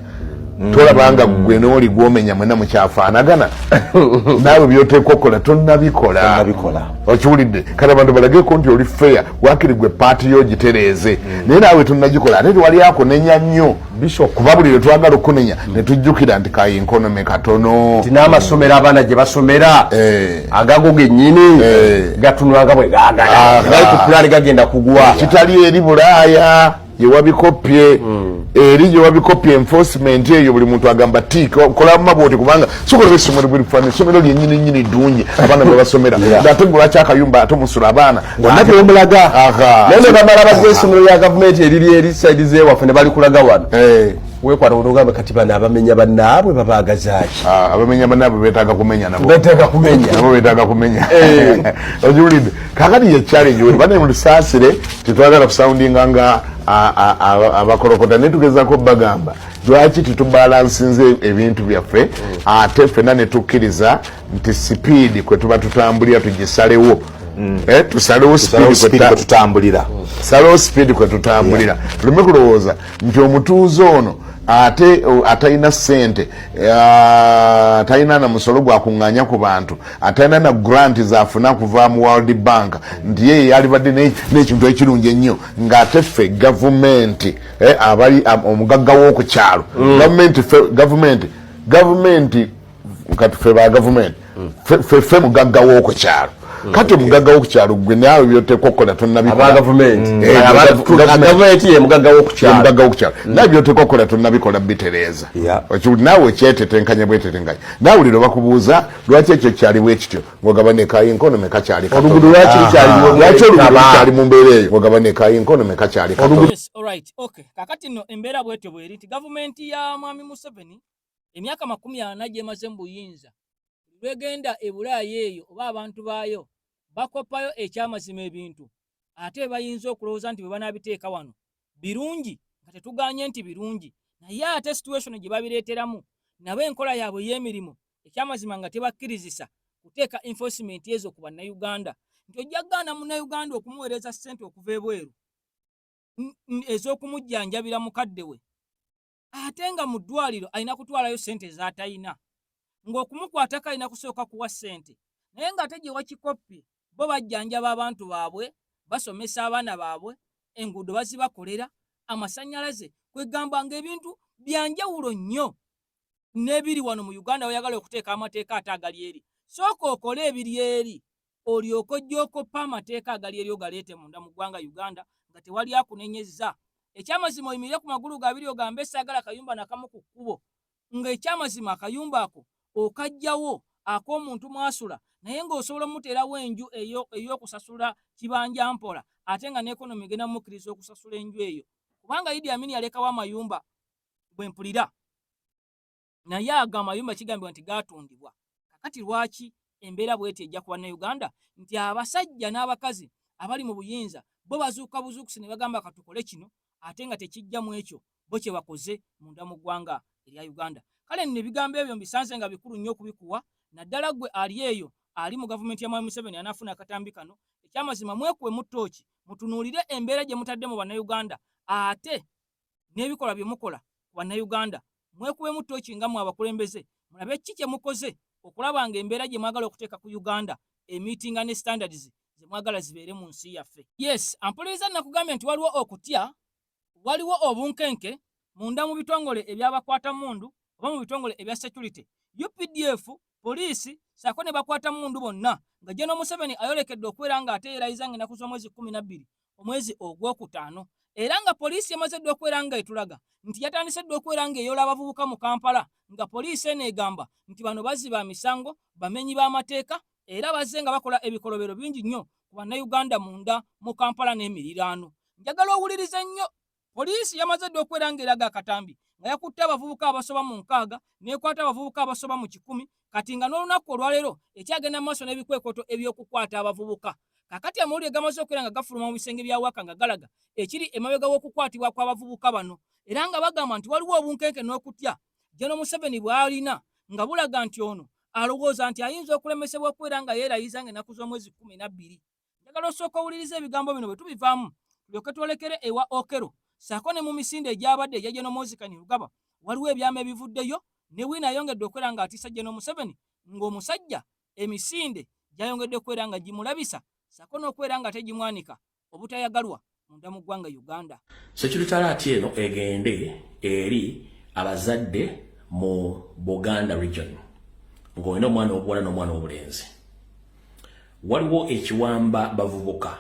Tolabanga gwe nooli gwomenya mwena mukyafaanagana? Naawe byoteekwa okukola tonnabikola. Tonnabikola. Okiwulidde? Kati abantu balageko nti oli fair, wakiri gwe part yo gitereeze, naye naawe tonnagikola. Ate tewali akunenya nnyo, kuba buli lwe twagala okunenya ne tujjukira nti ka economy katono. Nti n'amasomero abaana gye basomera agago gennyini gatunulanga bwe gaagala, gali ku pulaani, gagenda kugwa. Kitali eri Bulaaya gyewabikopye, eri gyewabikopye enforcement eyo buli muntu agamba ti kola mabwoti, kubanga sokolera essomero bwerifaana, essomero lyenyini nyini ddungi abaana bwe basomera, ate gwe lwaki akayumba ate omusula abaana? Bonna tebamulaga. Aha. Naye ne bamala bajja essomero lya gavumenti eriri eri side zewaffe ne balikulaga wano. Wekwata onogamba, kati bano abamenya bannaabwe babaagazaaki? Ah, abamenya bannaabwe beetaaga kumenya nabo. Beetaaga kumenya. Nabo beetaaga kumenya. Okiwulidde? Kakati ye challenge we bane, mutusaasire, tetwagala kusoundinga nga abakolokota, naye tugezaako bagamba lwaki tetubalansinze ebintu byaffe, ate ffenna ne tukkiriza nti sipiidi kwe tuba tutambulira tugisalewo. Tusalewo Tusalewo sipiidi speed kwe tutambulira. Tusalewo sipiidi kwe tutambulira, tuleme kulowooza nti omutuuze ono ate atalina ssente, atalina na musolo gwakuŋŋaanya ku bantu, atalina na grant zafuna kuva mu World Bank, nti ye yalibadde n'ekintu ekirungi ennyo, ng'ate ffe gavumenti, abali omugagga w'oku kyalo, gavumenti gavumenti kati ffe ba gavumenti, ffe mugagga w'oku kyalo. Kati omugagga w'oku kyalo gwe naawe byoteekwa okukola tonnabikola. Aba gavumenti. Gavumenti. Gavumenti ye mugagga w'okukyalo. Mugagga w'okukyalo, nawe byoteekwa okukola tonnabikola, bitereeza. Okiwuli? Naawe okyetetenkanya bwetetenkanya. Naawe liro bakubuuza lwaki ekyo kyali bwe kityo, ng'ogaba ne ka economy kakyali katono. Oluguudo lwaki lukyali mu- Lwaki oluguudo Kaba. lukyali mu mbeera eyo, ng'ogaba ne ka economy kakyali katono. Yes, alright, okay. Kakati nno embeera bwetyo bweri nti gavumenti ya mwami Museveni emyaka 40 gyemaze mu buyinza, lwegenda e Bulaaya eyo oba abantu baayo. Bakoppayo ekyamazima ebintu ate bayinza okulowooza nti bwe banaabiteeka wano birungi, nga tetugaanye nti birungi, naye ate situation gye babireeteramu nabo enkola yaabwe ey'emirimu ekyamazima nga tebakkirizisa kuteeka enforcement ezo ku Bannayuganda, nti ojja kugaana Munnayuganda okumuweereza ssente okuva ebweru ez'okumujjanjabira mukadde we, ate nga mu ddwaliro alina kutwalayo ssente z'atalina, ng'okumukwatako alina kusooka kuwa ssente, naye ng'ate gye wakikoppye bo bajjanjaba abantu baabwe, basomesa abaana baabwe, enguudo bazibakolera, amasannyalaze, kwegamba ng'ebintu bya njawulo nnyo n'ebiri wano mu Uganda. Weyagala okuteeka amateeka ate agali eri, sooka okole ebiri eri olyoke ojje okoppe amateeka agali eri ogaleete munda mu ggwanga Uganda nga tewali akunenyezza. Ekyamazima oyimirire ku magulu go abiri ogambe saagala kayumba nakamu ku kkubo, nga ekyamazima akayumba ako okajjawo ak'omuntu mwasula, naye ng'osobola omuteerawo enju eyo ey'okusasula kibanja mpola, ate nga n'ekonomi egenda mumukkiriza okusasula enju eyo, kubanga Idi Amin yalekawo amayumba bwe mpulira, naye ago amayumba kigambibwa nti gaatundibwa. Kakati lwaki embeera bweti ejja ku Bannayuganda nti abasajja n'abakazi abali mu buyinza bo bazuuka buzuukusi ne bagamba katukole kino, ate nga tekijja mu ekyo bo kye bakoze munda mu ggwanga erya Uganda? Kale nno ebigambo ebyo mbisanze nga bikulu nnyo okubikuwa, naddala ggwe ali eyo ali mu gavumenti ya Mwami Museveni anaafuna akatambi kano. Ekyamazima mwekuwe mu ttooki mutunuulire embeera gye mutadde mu Bannayuganda ate n'ebikolwa bye mukola ku Bannayuganda. Mwekubemu ttooki nga mmwe abakulembeze mulabe ki kye mukoze okulaba nga embeera gye mwagala okuteeka ku Uganda emiitinga ne standards ze mwagala zibeere mu nsi yaffe. Yes, ampuliriza, nakugambye nti waliwo okutya, waliwo obunkenke munda mu bitongole eby'abakwatammundu oba mu bitongole ebya security, UPDF, poliisi ssaako ne bakwatammundu bonna, nga General Museveni ayolekedde okubeera ng'ate yeerayiza ng'ennaku z'omwezi 12 omwezi ogwokutaano, era nga poliisi emaze dda okubeera nga etulaga nti yatandise dda okubeera ng'eyola abavubuka mu Kampala, nga poliisi eno egamba nti bano bazzi ba misango, bamenyi b'amateeka, era bazze nga bakola ebikolobero bingi nnyo ku Bannayuganda munda mu Kampala n'emiriraano. Njagala owulirize nnyo. Poliisi yamaze dda okubeera ng'eraga akatambi nga yakutte abavubuka abasoba mu 60 n'ekwata abavubuka abasoba mu 100, kati nga n'olunaku olwaleero ekyagenda mu maaso n'ebikwekweto eby'okukwata abavubuka. Kakati amawulire gamaze okubeera nga gafuluma mu bisenge bya waka nga galaga ekiri emabega w'okukwatibwa kw'abavubuka bano, era nga bagamba nti waliwo obunkenke n'okutya General Museveni bw'alina nga bulaga nti ono alowooza nti ayinza okulemesebwa okubeera nga yeerayiza ng'ennaku z'omwezi 12. Njagala osooka owulirize ebigambo bino, bwe tubivaamu tulyoke twolekere ewa Okello ssaako ne mu misinde egyabadde egya General Muhoozi Kainerugaba. Waliwo ebyama ebivuddeyo ne bwino ayongedde okubeera ng'atiisa General Museveni, ng'omusajja emisinde gy'ayongedde okubeera nga gimulabisa ssaako n'okubeera nga tegimwanika obutayagalwa munda mu ggwanga Uganda. Security alert eno egende eri abazadde mu Buganda region ng'olina omwana obuwala n'omwana obulenzi. Waliwo ekiwamba bavubuka.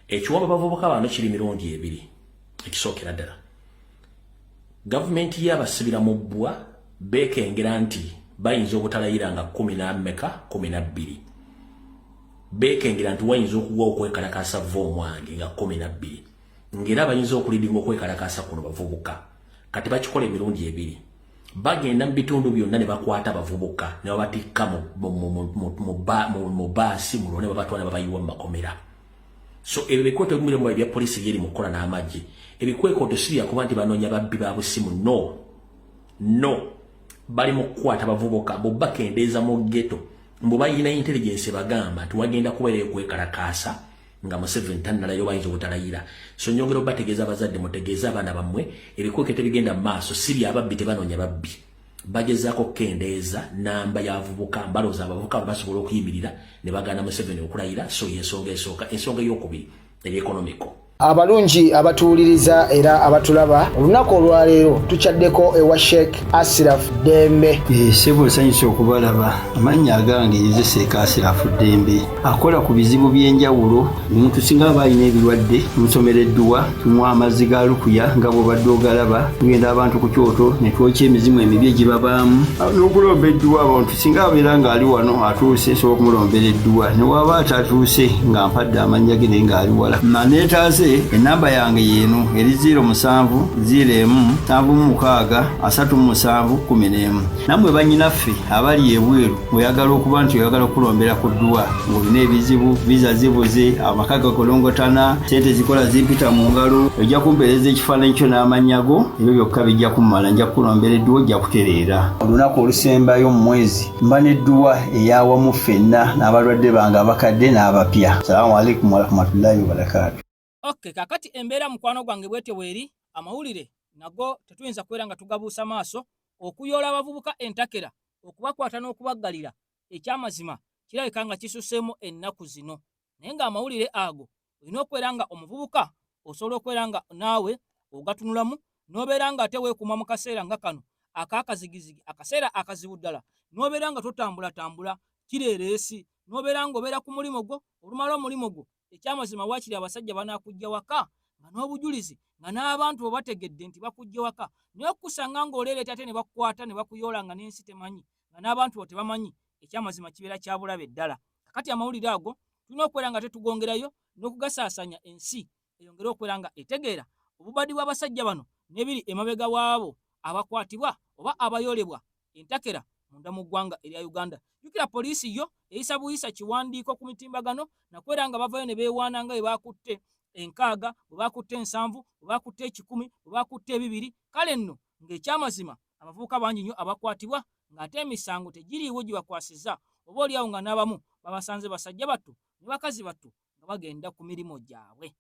Ekiwamba bavubuka bano kiri mirundi ebiri. Ekisookera ddala, gavumenti y'abasibira mu bbwa, beekengera nti bayinza obutalayira nga kumi na mmeka, 12. Beekengera nti wayinza okuwa okwekalakaasa va omwange nga 12, ng'era bayinza okulidinga okwekalakaasa kuno bavubuka. Kati bakikola emirundi ebiri: bagenda mu bitundu byonna ne bakwata abavubuka ne babatikka mu baasi mulo ne babatwala ne babayiwa mu makomera. So ebyo bikwekweto ebimuli ebya poliisi byeri mu kukola n'amagye, ebikwekweto si byakuba nti banoonya babbi ba busimu. No, no, bali mu kukwata bavubuka bo bakendeeza mu ghetto, mbu bayina intelligence bagamba nti wagenda kubeerayo kwekalakaasa nga Museveni tannalayo, bayinza obutalayira. So nyongera obategeeza, abazadde mutegeeze abaana bammwe, ebikwekweto ebigenda mu maaso si byababbi, tebanoonya babbi, bagezaako okukendeeza namba y'abavubuka. Mbalooza abavubuka basobola okuyimirira ne bagaana Museveni okulayira. So yensonga esooka. Ensonga eyokubiri eri economical. Abalungi abatuwuliriza era abatulaba, olunaku olwaleero tukyaddeko ewa Sheikh Asiraf Ddembe. Sebo, nsanyusa okubalaba. Amannya agange nze Sheikh Asirafu Ddembe, akola ku bizibu by'enjawulo. Omuntu singa aba alina ebirwadde, tumusomera edduwa, tumuwa amazzi ga lukuya nga bw'obadde ogalaba. Tugenda abantu ku kyoto ne twokya emizimu emibi egibabaamu n'okulomba edduwa. Abantu singa abeera ng'ali wano atuuse, nsobola okumulombera edduwa, ne waba atatuuse nga mpadde amannya ge naye ng'ali wala naneetaase. Nze ennamba yange y'eno eri 0 7 0 1 76 37 11. Nammwe bannyinaffe abali ebweru ng'oyagala okuba nti oyagala okukulombera ku dduwa ng'olina ebizibu, viza zibuze, amaka gakolongotana, ssente zikola zimpita mu ngalo, ojja kumpeereza ekifaananyi kyo n'amannya go, ebyo byokka bijja kummala nja kukulombera edduwa ojja kutereera. Olunaku olusembayo mu mwezi mba n'edduwa ey'awamu ffenna n'abalwadde bange abakadde n'abapya. Salaamu alaikum warahmatullahi wabarakaatu. Okay, kakati embeera mukwano gwange bwetyo bweri, amawulire nago tetuyinza kubeera nga tugabuusa maaso. Okuyoola abavubuka entakera, okubakwata n'okubaggalira, ekyamazima kirabika nga kisuseemu ennaku zino. Naye ng'amawulire ago olina okubeera nga omuvubuka osobola okubeera nga naawe ogatunulamu n'obeera nga ate weekuuma mu kaseera nga kano ak'akazigizigi, akaseera akazibu ddala, n'obeera nga totambulatambula kireereesi, n'obeera ng'obeera ku mulimu gwo, olumala omulimu gwo ekyamazima waakiri abasajja banaakujja waka nga n'obujulizi nga n'abantu bo bategedde nti bakujja waka, naye okukusanga ng'oleereeta ate ne bakukwata ne bakuyoola nga n'ensi temanyi nga n'abantu bo tebamanyi, ekyamazima kibeera kya bulabe ddala. Kakati amawulire ago tulina okubeera nga tetugongerayo n'okugasaasanya ensi eyongere okubeera nga etegeera obubadi bw'abasajja bano n'ebiri emabega waabo abakwatibwa oba abayoolebwa entakera munda mu ggwanga erya Uganda. Jjukira poliisi yo eyisa buyisa kiwandiiko ku mitimbagano nakubeera nga bavayo ne beewaana nga bwe bakutte enkaaga, bwe bakutte ensanvu, bwe bakutte ekikumi, bwe bakutte ebibiri. Kale nno ng'ekyamazima abavubuka bangi nnyo abakwatibwa ng'ate emisango tegiriiwo gibakwasiza, oba oliawo nga n'abamu babasanze basajja battu ne bakazi battu nga bagenda ku mirimu gyabwe.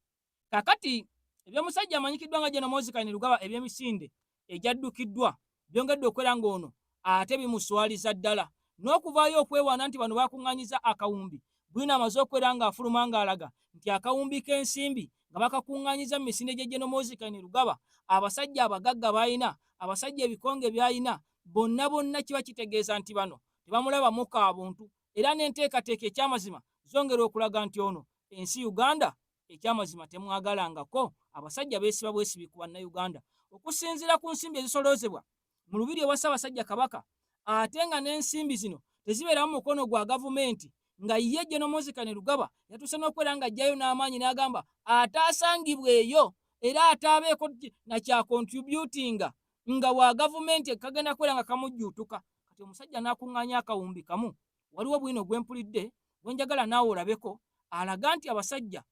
Kakati eby'omusajja amanyikiddwa nga General Muhoozi Kainerugaba eby'emisinde egyaddukiddwa byongedde okubeera ng'ono ate bimuswaliza ddala n'okuvaayo okwewaana nti bano bakuŋŋaanyiza akawumbi. Bwino amaze okubeera ng'afuluma ng'alaga nti akawumbi k'ensimbi nga bakakuŋŋaanyiza mu misinde gya General Muhoozi Kainerugaba, abasajja abagagga b'alina, abasajja ebikonge by'alina, bonna bonna kiba kitegeeza nti bano tebamulabamu ka buntu era n'enteekateeka ekyamazima zongera okulaga nti ono ensi Uganda ekyamazima temwagalangako. Abasajja beesiba bwesibi ku Bannayuganda okusinziira ku nsimbi ezisoloozebwa mu lubiri ewa Ssaabasajja Kabaka, ate nga n'ensimbi zino tezibeeramu mukono gwa gavumenti, nga ye General Muhoozi Kainerugaba yatuuse n'okubeera ng'aggyayo n'amaanyi n'agamba ataasangibwa eyo era ataabeeko na kya contributinga nga wa gavumenti kagenda kubeera nga kamujjuutuka. Kati omusajja n'akuŋŋaanya akawumbi kamu. Waliwo bwino gwe mpulidde gwe njagala naawe olabeko, alaga nti abasajja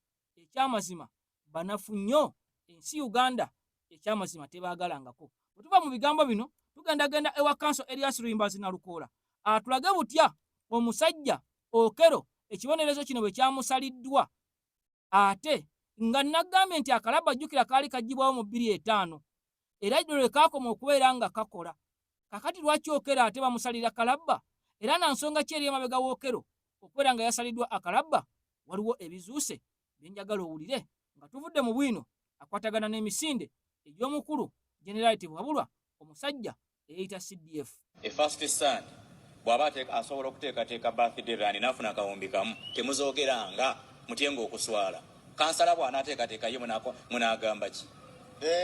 ekyamazima banafu nnyo, ensi Uganda ekyamazima tebaagalangako. Bwe tuva mu bigambo bino tugendagenda ewa Kanso Erias Luyimbazi Nalukoola atulage butya omusajja Okello ekibonerezo kino bwe kyamusaliddwa, ate nga nagambye nti akalabba jjukira kaali kaggyibwawo mu bbiri etaano era lwe kaakoma okubeera nga kakola. Kakati lwaki Okello ate bamusalira kalabba, era na nsonga ki eri emabega w'Okello okubeera nga yasaliddwa akalabba? Waliwo ebizuuse bye njagala owulire nga tuvudde mu bwino akwatagana n'emisinde egy'omukulu Generali Tibuhaburwa, omusajja eyeyita CDF. A first son bw'aba asobola okuteekateeka birthday run n'afuna akawumbi kamu, temuzoogeranga mutyenga okuswala. Kansala bw'anaateekateeka ye munaagamba ki?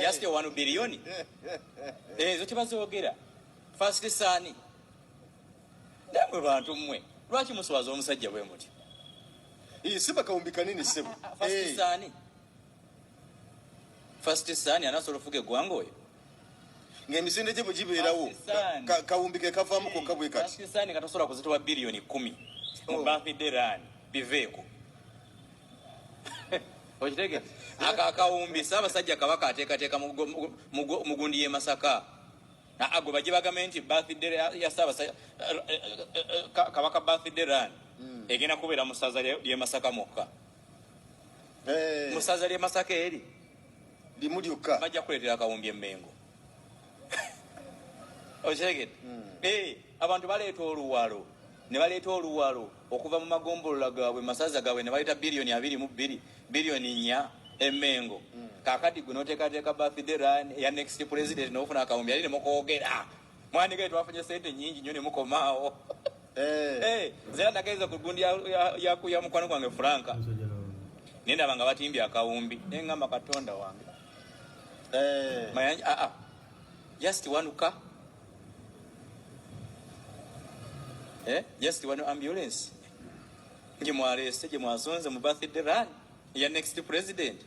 Just 1 billion? Ezo tebazoogera. First son. Namwe bantu mmwe, lwaki muswaza omusajja bwe mutyo? Siba kawumbi kanini ssebo. First son. First son anasobola okufuga eggwanga oyo? Ng'emisinde gye bwe gibeerawo, kawumbi ke kavaamu kokka bwe kati. First son nga tosobola kuzitowa biliyoni 10 mu birthday run, biveeko. Okitegedde? Ako akawumbi Ssaabasajja Kabaka ateekateeka mu gundi y'e Masaka. Aa, gwe bajje bagambe nti birthday ya Ssaabasajja Kabaka birthday run egenda kubeera mu ssaza ly'e Masaka mwokka. Mu ssaza ly'e Masaka eri limu lyokka bajja kuleetera akawumbi e Mmengo. Okitegedde? Abantu baleeta oluwalo ne baleeta oluwalo okuva mu magombolola gaabwe, masaza gaabwe, ne baleeta biliyoni 22, biliyoni 4 e Mmengo. Kaakati gwe n'oteekateeka birthday run ya next president n'ofuna akawumbi ali ne mukoogera. Mwandigaye twafunye ssente nnyingi nnyo ne mukomaawo. Nze era nagenze ku gundi ya mukwano gwange Franka, ne ndaba nga batimbye akawumbi, ne ŋŋamba Katonda wange. Mayanja, just one car. Just one ambulance gye mwaleese, gye mwasonze mu birthday run ya next president.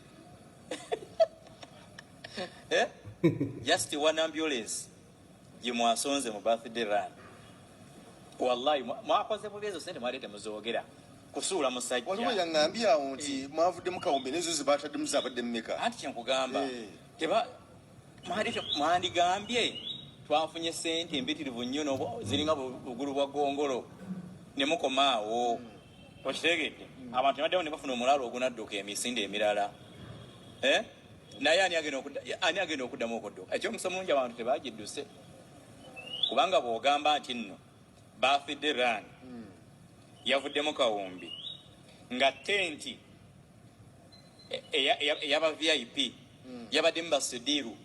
Eh? Just one ambulance gye mwasonze mu birthday run. Wallahi mwakoze bubi, ezo sente mwali temuzoogera kusuula musajja. Waliwo yaŋŋambye awo nti mwavuddemu kawumbi, nezo ze bataddemu zabadde mmeka? Anti kyenkugamba, teba mwandigambye twafunye sente empitirivu nnyo, ziringa bugulu bwa gongolo, ne mukoma awo. Okitegedde? Abantu ne baddamu ne bafuna omulaalo ogunadduka emisinde emirala. Eh? Naye ani agenda okuddamu okudduka? Ekyomukisa mulungi, abantu tebagidduse, kubanga bw'ogamba nti nno birthday run yavuddemu kawumbi, nga tenti eyaba VIP yabaddemu basidiru.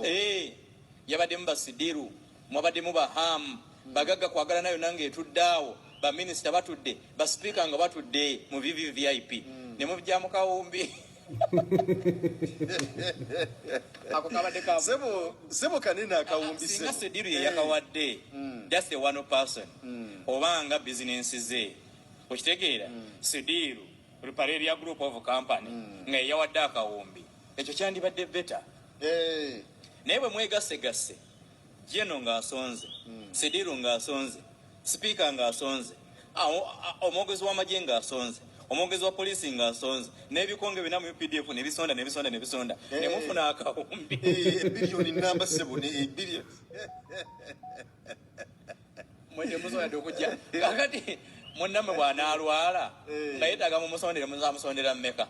Eh, yabaddemu basidiru, mwabaddemu bahamu bagagga kwagala nayo nange etudde awo, baminisita batudde, basipiika nga batudde mu VVVIP, ne mujjamu kawumbi. Ako kabadde ka Sebo kanene akawumbi. Singa Sebo. Sediru ye yakawadde, just a one person, obanga bizinensi ze, okitegeera, Sediru Ruparelia Group of Company nga yeyawadde akawumbi, ekyo kyandibadde better. Naye bwe mwegasegasse, jeno ng'asonze, Sediru ng'asonze, sipiika ng'asonze, omwogezi w'amagye ng'asonze, omwogezi wa poliisi ng'asonze, n'ebikonge byonna mu UPDF nebisonda, nebisonda, nebisonda, ne mufuna akawumbi. Biliyoni namba, sebo, ne biliyoni. Mwe musobola okujja kakati munnamwe bw'anaalwala nga yeetaaga mumusondere, muzamusondera mmeka?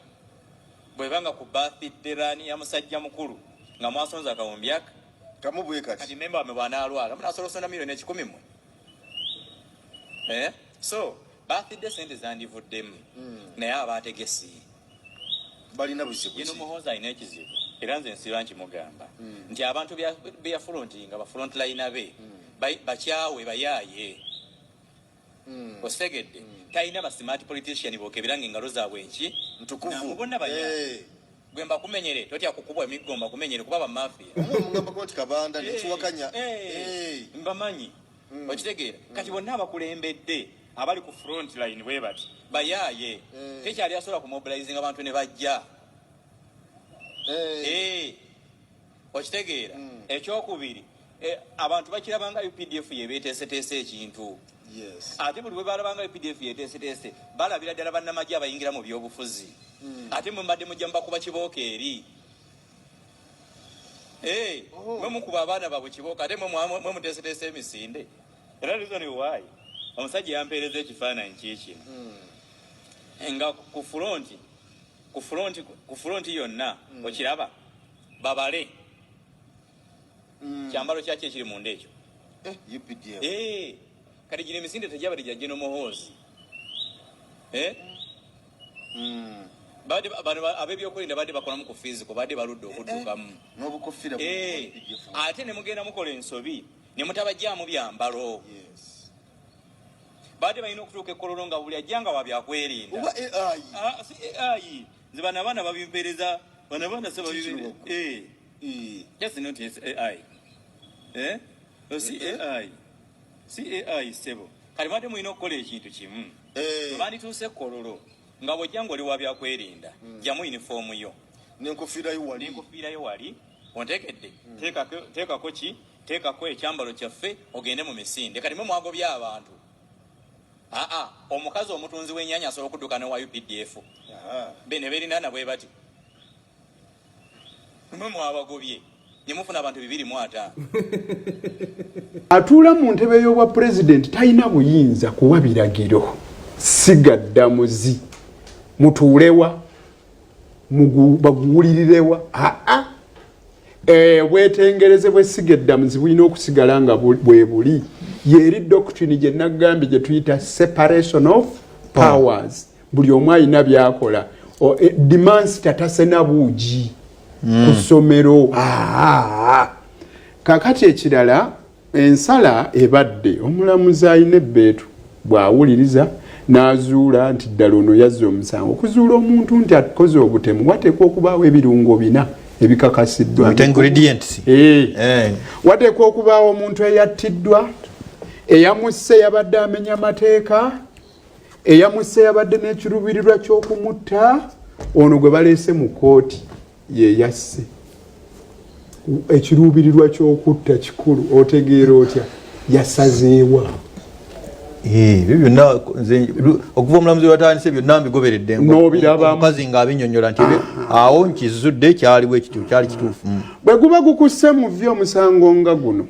Bwebanga ku birthday run ya musajja mukulu nga mwasonze akawumbi aka Kamu bwe kati. Kati memba wamwe bw'anaalwala munasobola osonda 100,000,000 mmwe? Eh? So birthday sente zandivuddemu, naye abategesi balina buzibu. Yeno Muhoozi alina ekizibu, era nze nsiba nkimugamba nti abantu bya front nga ba frontliner be bakyawe, bayaaye. Otegedde? Talina ba smart politician bokebera nga engalo zaabwe nki Ntukuvu. Bonna bayaaye. Gwe mbakumenyere, totya kukubwa emiggo, mbakumenyere kuba bamafia. Omugambako nti Kabanda nekiwakanya. Mbamanyi. Okitegeera? Kati bonna abakulembedde abali ku front line bwe bati bayaaye, tekyali asobola kumobilizinga abantu ne bajja. Okitegeera? Ekyokubiri, abantu bakirabanga UPDF yebeeteeseteese ekintu. Ate buli bwe balabanga UPDF yeteeseteese, balabira ddala bannamagye abayingira mu byobufuzi. Ate mwe mbadde mujja mubakuba kibooko eri. Mwe mukuba abaana baabwe kibooko, ate mwe muteeseteese emisinde. Era reason why omusajja yampeereza ekifaananyi kiikino, nga ku front yonna, okiraba, babale kyambalo kyaki ekiri munda ekyo. UPDF. Kati gino emisinde tegyabadde gya General Muhoozi. Eh? Bano ab'ebyokwerinda badde bakolamu ku physical, badde baludde okuddukamu. N'obukofiira. Ate ne mugenda mukola ensobi ne mutabajjaamu byambalo. Badde balina okutuuka ekkololo nga buli ajja nga wa byakwerinda. Oba AI. Ah, si AI. Nze bano abaana babimpeereza, bano abaana se babimpeereza. Just not it's AI. Eh? Oh, si AI. Si AI, sebo. Kati badde mulina okukola ekintu kimu. Bwe bandituuse ekkololo nga bw'ojja ng'oli wa byakwerinda, jjamu yunifoomu yo. N'enkofiira yo wali. N'enkofiira yo wali. Onteekedde? Teekako ki? Teekako ekyambalo kyaffe ogende mu misinde. Kati mwe mwagobye abantu. Aa, omukazi omutunzi w'ennyaanya asobola okudduka ne wa UPDF. Be ne beerinaana bwe bati. Mwe mwabagobye ne mufuna abantu 250. Atuula mu ntebe y'obwa pulezidenti talina buyinza kuwa biragiro sigaddamuzi mutuulewa, baguwulirirewa. Aa, obwetengereze bw'essiga eddamuzi bulina okusigala nga bwe buli. Yeri doctrine gye nagambye gye tuyita separation of powers. Buli omu alina byakola. Dimansi tatasena buugi ku ssomero. Aa. Kakati ekirala, ensala ebadde omulamuzi alina ebbeetu bw'awuliriza n'azuula nti ddala ono yazza omusango. Okuzuula omuntu nti akoze obutemu, wateekwa okubaawo ebirungo bina ebikakasiddwa. Bita ingredients. Wateekwa okubaawo omuntu eyattiddwa, eyamusse yabadde amenya mateeka, eyamusse yabadde n'ekiruubirirwa ky'okumutta ono gwe baleese mu kkooti. Ye yasse. Ekiruubirirwa ky'okutta kikulu, otegeera otya yasazeewa? Eh, ebyo byonna nze okuva omulamuzi lwatandise byonna mbigoberedde n'obirabaomukazi ng'abinyonyola nti awo nkizudde kyaliwo ekityo kyali kituufu. Bwe guba gukusse mu vvi omusango nga guno,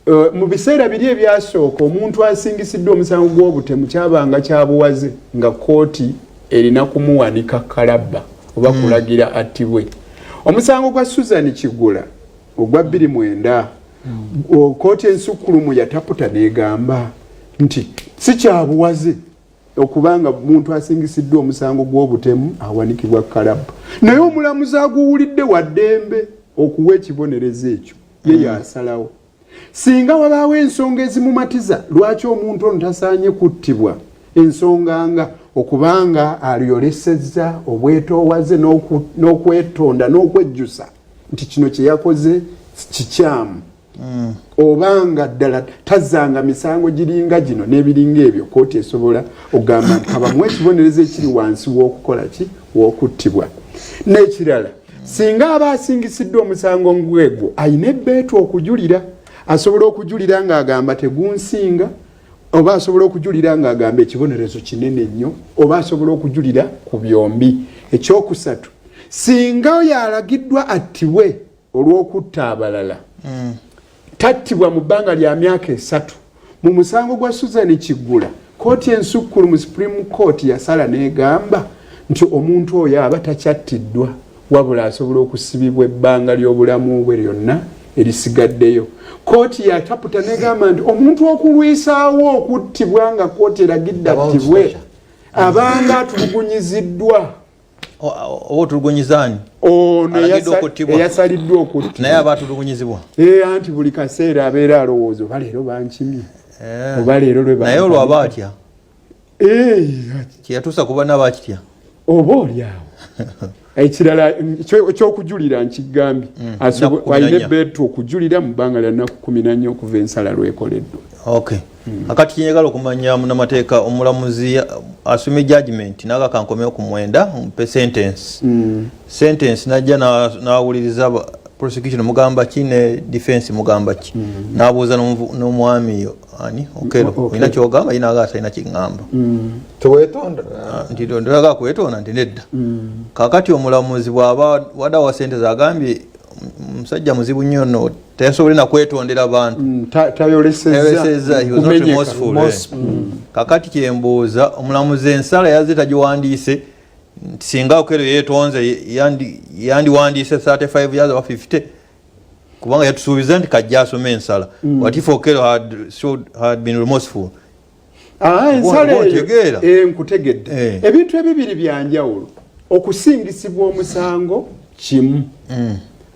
eh, mu biseera biri ebyasooka omuntu asingisiddwa omusango gw'obutemu kyabanga kyabuwaze nga kkooti erina kumuwanika kalabba oba kulagira attibwe. Omusango gwa Susan Kigula ogwa 29, kooti ensukkulumu yataputa n'egamba nti si kyabuwaze okubanga muntu asingisiddwa omusango gw'obutemu awanikibwa kalabba, naye omulamuzi aguwulidde wa ddembe okuwa ekibonerezo ekyo ye yasalawo. Singa wabaawo ensonga ezimumatiza lwaki omuntu ono tasaanye kuttibwa, ensonga nga okubanga alyolesezza obwetoowaze n'okwetonda n'okwejjusa nti kino kye yakoze kikyamu, oba nga ddala tazzanga misango giringa gino n'ebiringa ebyo, kkooti esobola okugamba nti kabamuwe ekibonerezo ekiri wansi w'okukola ki, w'okuttibwa. N'ekirala, singa aba asingisiddwa omusango ngwegwo, ayina ebbeetu okujulira. Asobola okujulira ng'agamba tegunsinga, oba asobola okujulira ng'agamba ekibonerezo kinene nnyo, oba asobola okujulira ku byombi. Ekyokusatu, singa oyo alagiddwa attibwe olw'okutta abalala tattibwa mu bbanga lya myaka 3, mu musango gwa Susan Kigula, kooti ensukkulu mu Supreme Court yasala n'egamba nti omuntu oyo aba takyattiddwa, wabula asobola okusibibwa ebbanga ly'obulamu bwe lyonna erisigaddeyo. Kooti yataputa n'egamba nti omuntu okulwisaawo okuttibwa nga kooti eragidde attibwe abanga atulugunyiziddwa. Oba otulugunyizaani? Ono eyasaliddwa okuttibwa. Naye aba atulugunyizibwa. Eh, anti buli kaseera abeera alowooza oba leero bankimye, eh. oba leero lwe. Naye olwo aba atya? Eh, kyeyatuusa ku banna bakitya. Oba oli awo. Ekirala ekyokujulira nkigambye, alina ebbeetu okujulira mu bbanga lya nnaku 14 okuva ensala lwekoleddwa. Okay. Akati kyenjagala okumanya, munamateeka, omulamuzi asomye judgment naga kankomeo ku 9 mpe sentence. Sentence najja nawuliriza prosecution mugamba ki ne defense mugamba ki, nabuuza n'omwami ani Okello, olina kyogamba? Yina aga atalina kiŋŋamba. Tewetonda? Ah, nti ndoyaga kwetonda nti nedda. Kakati omulamuzi bw'aba wadawa sente zagambye musajja muzibu nnyo no teyasobole nakwetondera bantu. Tayolesezza. He was not remorseful, eh. Kakati kyembuuza, omulamuzi ensala yazze tagiwandiise nti singa Okello yeetonze yandiwandiise 35 years oba 50, kubanga yatusuubiza nti kajja asome ensala. What if Okello had been remorseful? Ah, ensala eyo eh, nkutegedde eh. Ebintu ebibiri byanjawulo, okusingisibwa omusango kimu,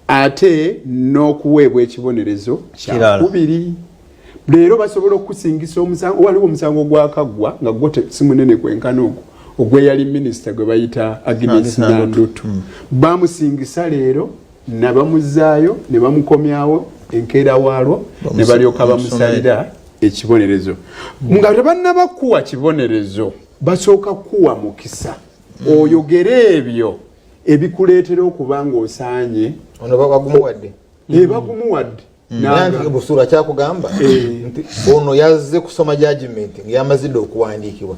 ate n'okuweebwa ekibonerezo kyakubiri. Leero basobola okukusingisa omusango. Waliwo omusango gwakaggwa nga gwo si munene kwenkana ogwo ogweyali minisita gwe bayita Agnes Nandutu. Bamusingisa leero nabamuzaayo ne bamukomyawo enkeera waalwo ne balyoka bamusalira ekibonerezo. Nga tebannaba kuwa kibonerezo, basooka kuwa mukisa oyogere ebyo ebikuleetera okuba ng'osaanye. Ono bagumuwadde? Eh, bagumuwadde. Busuula kyakugamba eh. nti ono yazze kusoma judgment nga yamazidde okuwandiikibwa,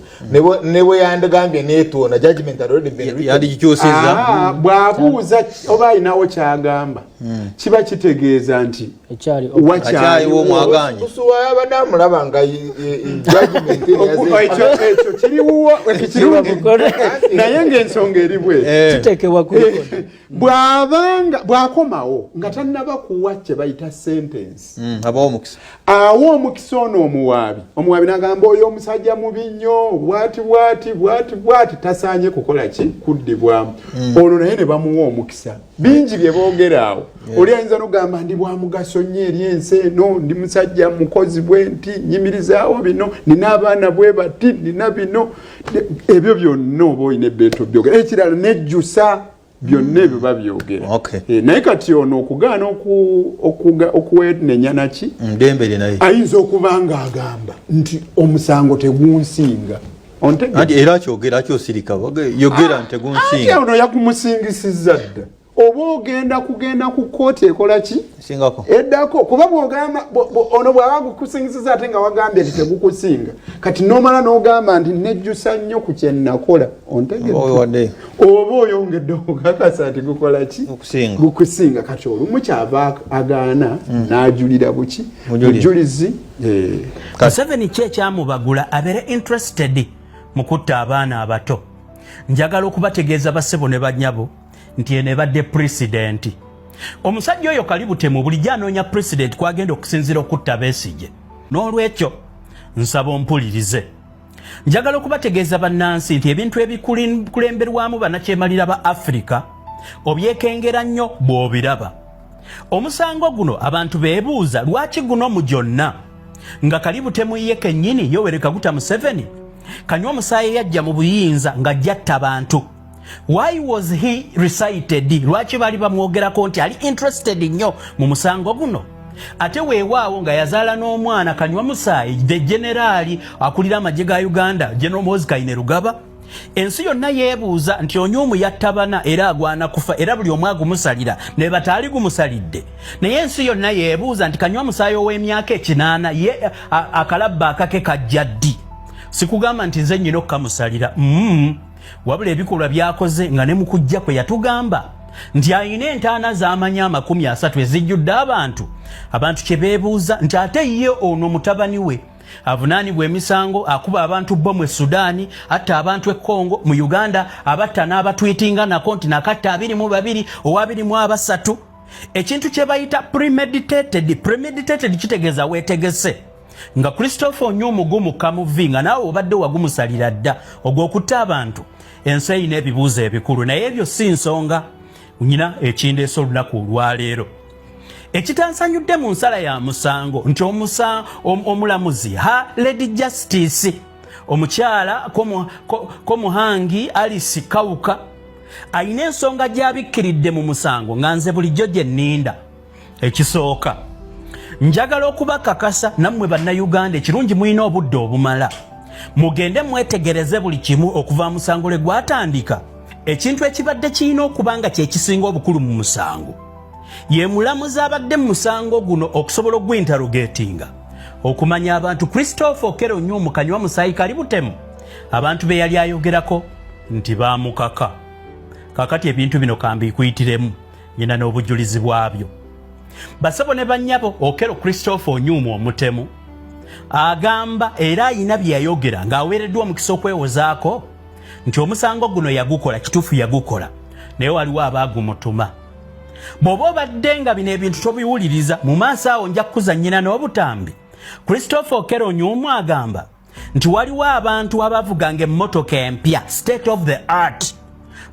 ne bwe yandigambye neetoona, judgment had already been written. Yandigikyusizza. Ah, bw'abuuza oba alinawo kyagamba, kiba kitegeeza nti wakyaliwo mwaganye. Busuula yabadde amulaba nga judgment ekyo kiriwo ekirungi, naye ng'ensonga eri bwe Kitekebwa ku bw'abanga bw'akomawo nga tannaba kuwa kye bayita sentence, Abawo omukisa. Awa omukisa ono omuwaabi n'agamba oyo omusajja mubi nnyo, bwati bwati bwati bwati, tasaanye kukola ki, kuddibwamu. Ono naye ne bamuwa omukisa, bingi bye boogera awo. Oli ayinza n'okugamba ndi bwa mugaso nnyo eri ensi eno, ndi musajja mukozi bwe nti, nyimirizaawo bino, nina abaana bwe bati, nina bino, ebyo byonna oba olina ebbeeto byogera. Ekirala nejjusa, byonna ebyo babyogera. Eh, naye kati ono okugaana okuwenenya naki, Ndembe lye naye. Ayinza okuba nga agamba nti omusango tegunsinga. Anti era akyogera, akyosirika, yogera nti tegunsinga. Ono yakumusingisizza dda. Oba ogenda kugenda ku kkooti ekola ki eddako, kuba bwogamba ono bwaba gukusingisiza ate nga wagambye nti tegukusinga, kati nomala n'ogamba nti nejjusa nnyo ku kyenakola, ontegedde? Oba oyongedde okukakasa nti gukola ki? Gukusinga. Kati olumu kyava agaana n'ajulira buki bujulizi. Museveni ki ekyamubagula abeere interested mu kutta abaana abato? Njagala okubategeeza bassebo ne banyabo nti eno ebadde pulezidenti. Omusajja oyo kalibutemu bulijjo anoonya pulezidenti kwagenda okusinziira okutta Besigye. N'olwekyo nsaba ompulirize. Njagala okubategeeza bannansi nti ebintu ebikulemberwamu bannakyemalira ba Afirika obyekengera nnyo bw'obiraba. Omusango guno abantu beebuuza lwaki guno mu gyonna nga kalibutemu ye kennyini Yoweri Kaguta Museveni kanywa omusaayi yajja mu buyinza ng'ajja atta bantu. Why was he recited? Lwaki baali bamwogerako nti ali interested nnyo mu musango guno? Ate weewaawo nga yazaala n'omwana kanywa musaayi, the generaali akulira amagye ga Uganda, General Muhoozi Kainerugaba. Ensi yonna yeebuuza nti Onyumu yatta bana era agwana kufa, era buli omu agumusalira ne bataali gumusalidde. Naye ensi yonna yeebuuza nti kanywa musaayi ow'emyaka 80 ye akalabba akake kajja ddi? Sikugamba nti nze nnyina okukamusalira, Wabula ebikolwa byakoze nga ne mu kujja kwe yatugamba nti alina entaana z'amanyi 30 ezijjudde abantu, abantu kye beebuuza nti ate ye ono mutabani we avunaanibwa emisango, akuba abantu bomu e Sudaani, atta abantu e Congo, mu Uganda abatta n'abatwitinga nako nti nakatta 22 owa 23, ekintu kye bayita premeditated. Premeditated kitegeeza weetegese. Nga Christopher Onyumu gumukka mu vi nga naawe obadde wagumusalira dda ogw'okutta abantu. Ensi erina ebibuuzo ebikulu, naye ebyo si nsonga. Nyina ekindeesa olunaku olwaleero ekitansanyudde mu nsala ya musango nti omulamuzi ha Lady Justice omukyala Komuhangi Alice Kawuka alina ensonga gy'abikkiridde mu musango nga nze bulijjo gye nninda. Ekisooka, njagala okubakakasa nammwe Bannayuganda, ekirungi mulina obudde obumala, mugende mwetegereze buli kimu okuva musango lwe gwatandika. Ekintu ekibadde kirina okuba nga kyekisinga obukulu mu musango ye mulamuzi abadde mu musango guno okusobola ogwintarogetinga okumanya abantu Christopher Okello Onyum kanywa musaayi kali butemu abantu be yali ayogerako nti baamukaka. Kakati ebintu bino kambikuyitiremu, nyina n'obujulizi bwabyo. Basebo ne bannyabo, Okello Christopher Onyum omutemu agamba era ayina bye yayogera ng'aweereddwa omukisa okwewozaako nti omusango guno yagukola. Kituufu yagukola, naye waliwo abaagumutuma. Bw'oba obadde nga bino ebintu tobiwuliriza, mu maaso awo nja kukuzannyira n'obutambi. Christopher Okello Onyum agamba nti waliwo abantu abavuganga emmotoka empya, state of the art.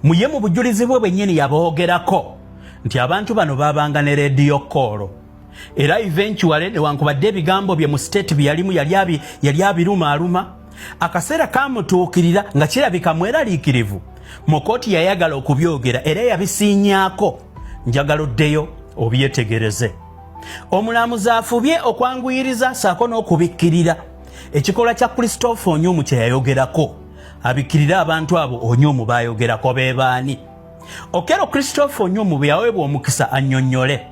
Muye mu bujulizi bwe bwennyini yaboogerako nti abantu bano babanga ne radio call, era eventually newankubadde ebigambo bye mu state bye yalimu yali abirumaaluma, akaseera kamutuukirira nga kirabika mweraliikirivu mu kooti yayagala okubyogera era yabisiinyaako. Njagala oddeyo obyetegereze. Omulamuzi afubye okwanguyiriza saako n'okubikkirira ekikolwa kya Christopher Onyumu kye yayogerako, abikkirire abantu abo Onyumu bayogerako be baani. Okello Christopher Onyumu bwe yaweebwa omukisa annyonnyole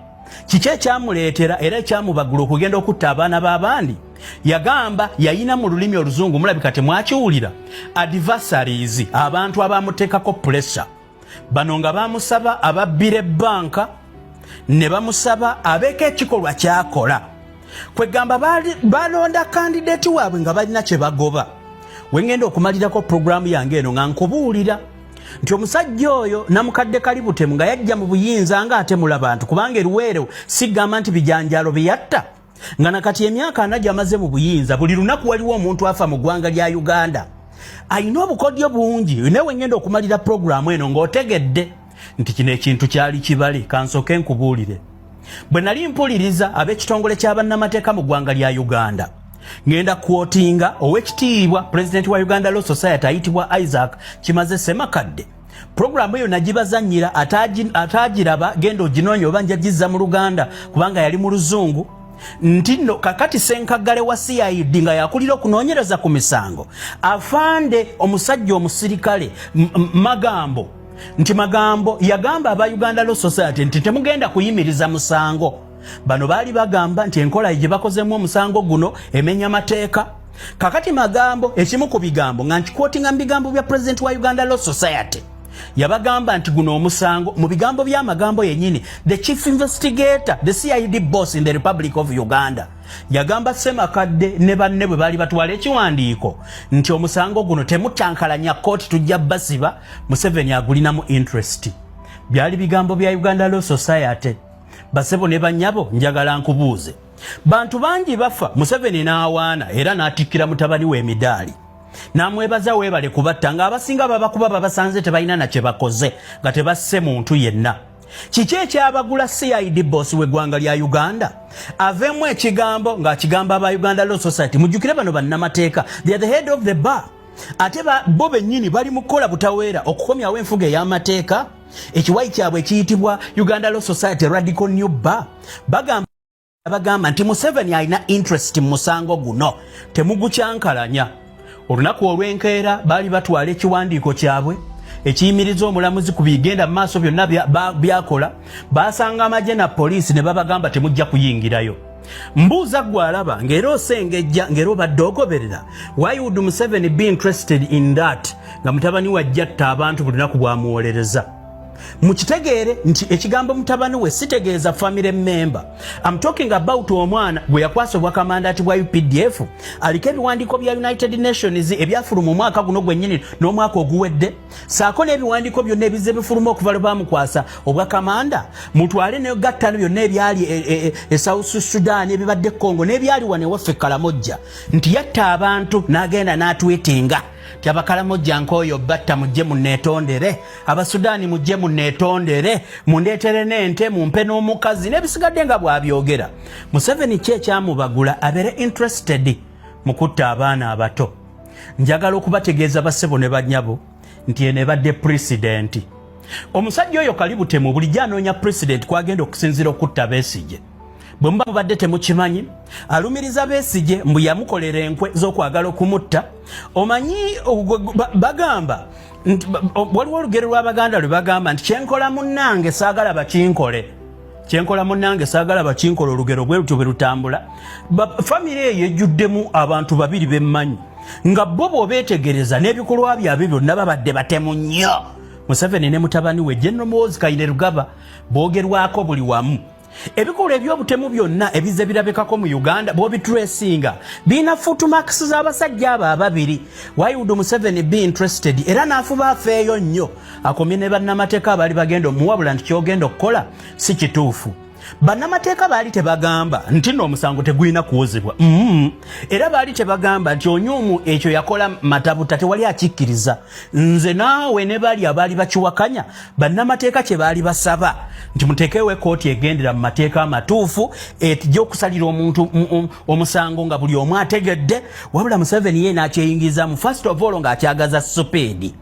kiki ekyamuleetera era ekyamubagula okugenda okutta abaana b'abandi, yagamba yayina mu lulimi oluzungu mulabika temwakiwulira, adversaries, abantu abamuteekako pressure. Bano nga bamusaba ababbira ebbanka ne bamusaba abeeko ekikolwa kyakola, kwegamba balonda kandideti waabwe nga balina kye bagoba. Wengenda okumalirako puroguramu yange eno nga nkubuulira nti omusajja oyo namukadde kalibutemu nga yajja mu buyinza nga atemula bantu, kubanga eruweero sigamba nti bijanjaalo bye yatta, nga nakati emyaka 40 gyamaze mu buyinza buli lunaku waliwo omuntu afa mu ggwanga lya Uganda. Alina obukodyo bungi, naye wengenda okumalira puroguramu eno ng'otegedde nti kino ekintu kyali kibale. Kansooke nkubuulire, bwe nali mpuliriza ab'ekitongole ky'abannamateeka mu ggwanga lya Uganda, ngenda kwotinga ow'ekitiibwa pulezidenti wa Uganda Law Society ayitibwa Isaac Kimaze Ssemakadde. Puroguramu eyo nagibazannyira, ataagiraba genda oginoonya oba njagizza mu Luganda kubanga yali mu Luzungu. Nti nno kakati Ssenkaggale wa CID nga yakulira okunoonyereza ku misango, afande omusajja omusirikale Magambo, Nti Magambo yagamba aba Uganda Law Society nti temugenda kuyimiriza musango. Bano baali bagamba nti enkola gye bakozemu omusango guno emenya mateeka. Kakati Magambo, ekimu ku bigambo nga nkikwotinga mu bigambo bya president wa Uganda Law Society, yabagamba nti guno omusango, mu bigambo by'Amagambo yennyini, the chief investigator, the CID boss in the Republic of Uganda, yagamba Semakadde ne banne bwe baali batwala ekiwandiiko nti omusango guno temukyankalanya kooti, tujja basiba, Museveni agulinamu interest. Byali bigambo bya Uganda Law Society. Basebo ne banyabo, njagala nkubuuze, bantu bangi bafa, Museveni n'awaana era n'atikkira mutabani we emidaali n'amwebaza, weebale kubatta, ng'abasinga babakuba babasanze tebalina na kye bakoze, nga tebasse muntu yenna. Kiki ekyabagula CID boss w'eggwanga lya Uganda aveemu ekigambo ng'akigamba aba Uganda Law Society? Mujjukire bano bannamateeka, they are the head of the bar, ate bo bennyini bali mu kukola butaweera okukomyawo enfuga ey'amateeka. Ekiwayi kyabwe ekiyitibwa Uganda Law Society Radical New Bar bagamba nti Museveni alina interest mu musango guno, temugukyankalanya. Olunaku olw'enkeera baali batwala ekiwandiiko kyabwe ekiyimiriza omulamuzi ku bigenda mu maaso byonna byakola. Basanga amagye na poliisi ne babagamba temujja kuyingirayo. Mbuuza gwe alaba ng'era osengejja ng'era obadde ogoberera, why would Museveni be interested in that nga mutabani wajja atta abantu buli lunaku bwamuwolereza? Mukitegeere nti ekigambo mutabani we sitegeeza family member. I'm talking about omwana gwe yakwasa obwakamandaati bwa UPDF. Aliko ebiwandiiko bya United Nations ebyafuluma omwaka guno gwennyini n'omwaka oguwedde, saako n'ebiwandiiko byonna ebizze bifuluma okuva lwe bamukwasa obwakamanda. Mutwale negattano byonna ebyali e South Sudan, ebibadde Congo, n'ebyali wano ewaffe Kalamojja, nti yatta abantu n'agenda n'atwetinga ti Abakalamojja nkooyo batta, mujje munneetondere, Abasudaani mujje munneetondere, mundeetere n'ente, mumpe n'omukazi n'ebisigadde nga bw'abyogera. Museveni ki ekyamubagula abeere interested mu kutta abaana abato? Njagala okubategeeza bassebo ne bannyabo nti eno ebadde precedent. Omusajja oyo kalibutemu bulijjo anoonya precedent kwagenda okusinziira okutta Besigye. Bwe muba mubadde temukimanyi, alumiriza Besigye mbu yamukolera enkwe z'okwagala okumutta. Omanyi bagamba nti waliwo olugero lw'Abaganda lwe bagamba nti kyenkola munnange saagala bakinkole, kyenkola munnange saagala bakinkole. Olugero bwe lutyo bwe lutambula. Famire eyo ejjuddemu abantu babiri bemmanyi nga bo bw'obeetegereza n'ebikolwa byabwe byonna babadde batemu nnyo. Museveni ne mutabani we General Muhoozi Kainerugaba boogerwako buli wamu. Ebikolwa eby'obutemu byonna ebizze birabikako mu Uganda bw'obitresinga birina footmarks z'abasajja abo ababiri. Why would Museveni be interested era n'afuba afeeyo nnyo akomye ne bannamateeka abaali bagenda omuwabula nti kyogenda okukola si kituufu? Bannamateeka baali tebagamba nti nno omusango tegulina kuwozebwa. Era baali tebagamba nti Onyumu ekyo yakola matabuta, tewali akikkiriza, nze naawe ne bali abaali bakiwakanya. Bannamateeka kye baali basaba nti muteekewo ekkooti egendera mu mateeka amatuufu etijja okusalira omuntu omusango nga buli omu ategedde. Wabula Museveni ye n'akyeyingizaamu, first of all ng'akyagaza speed.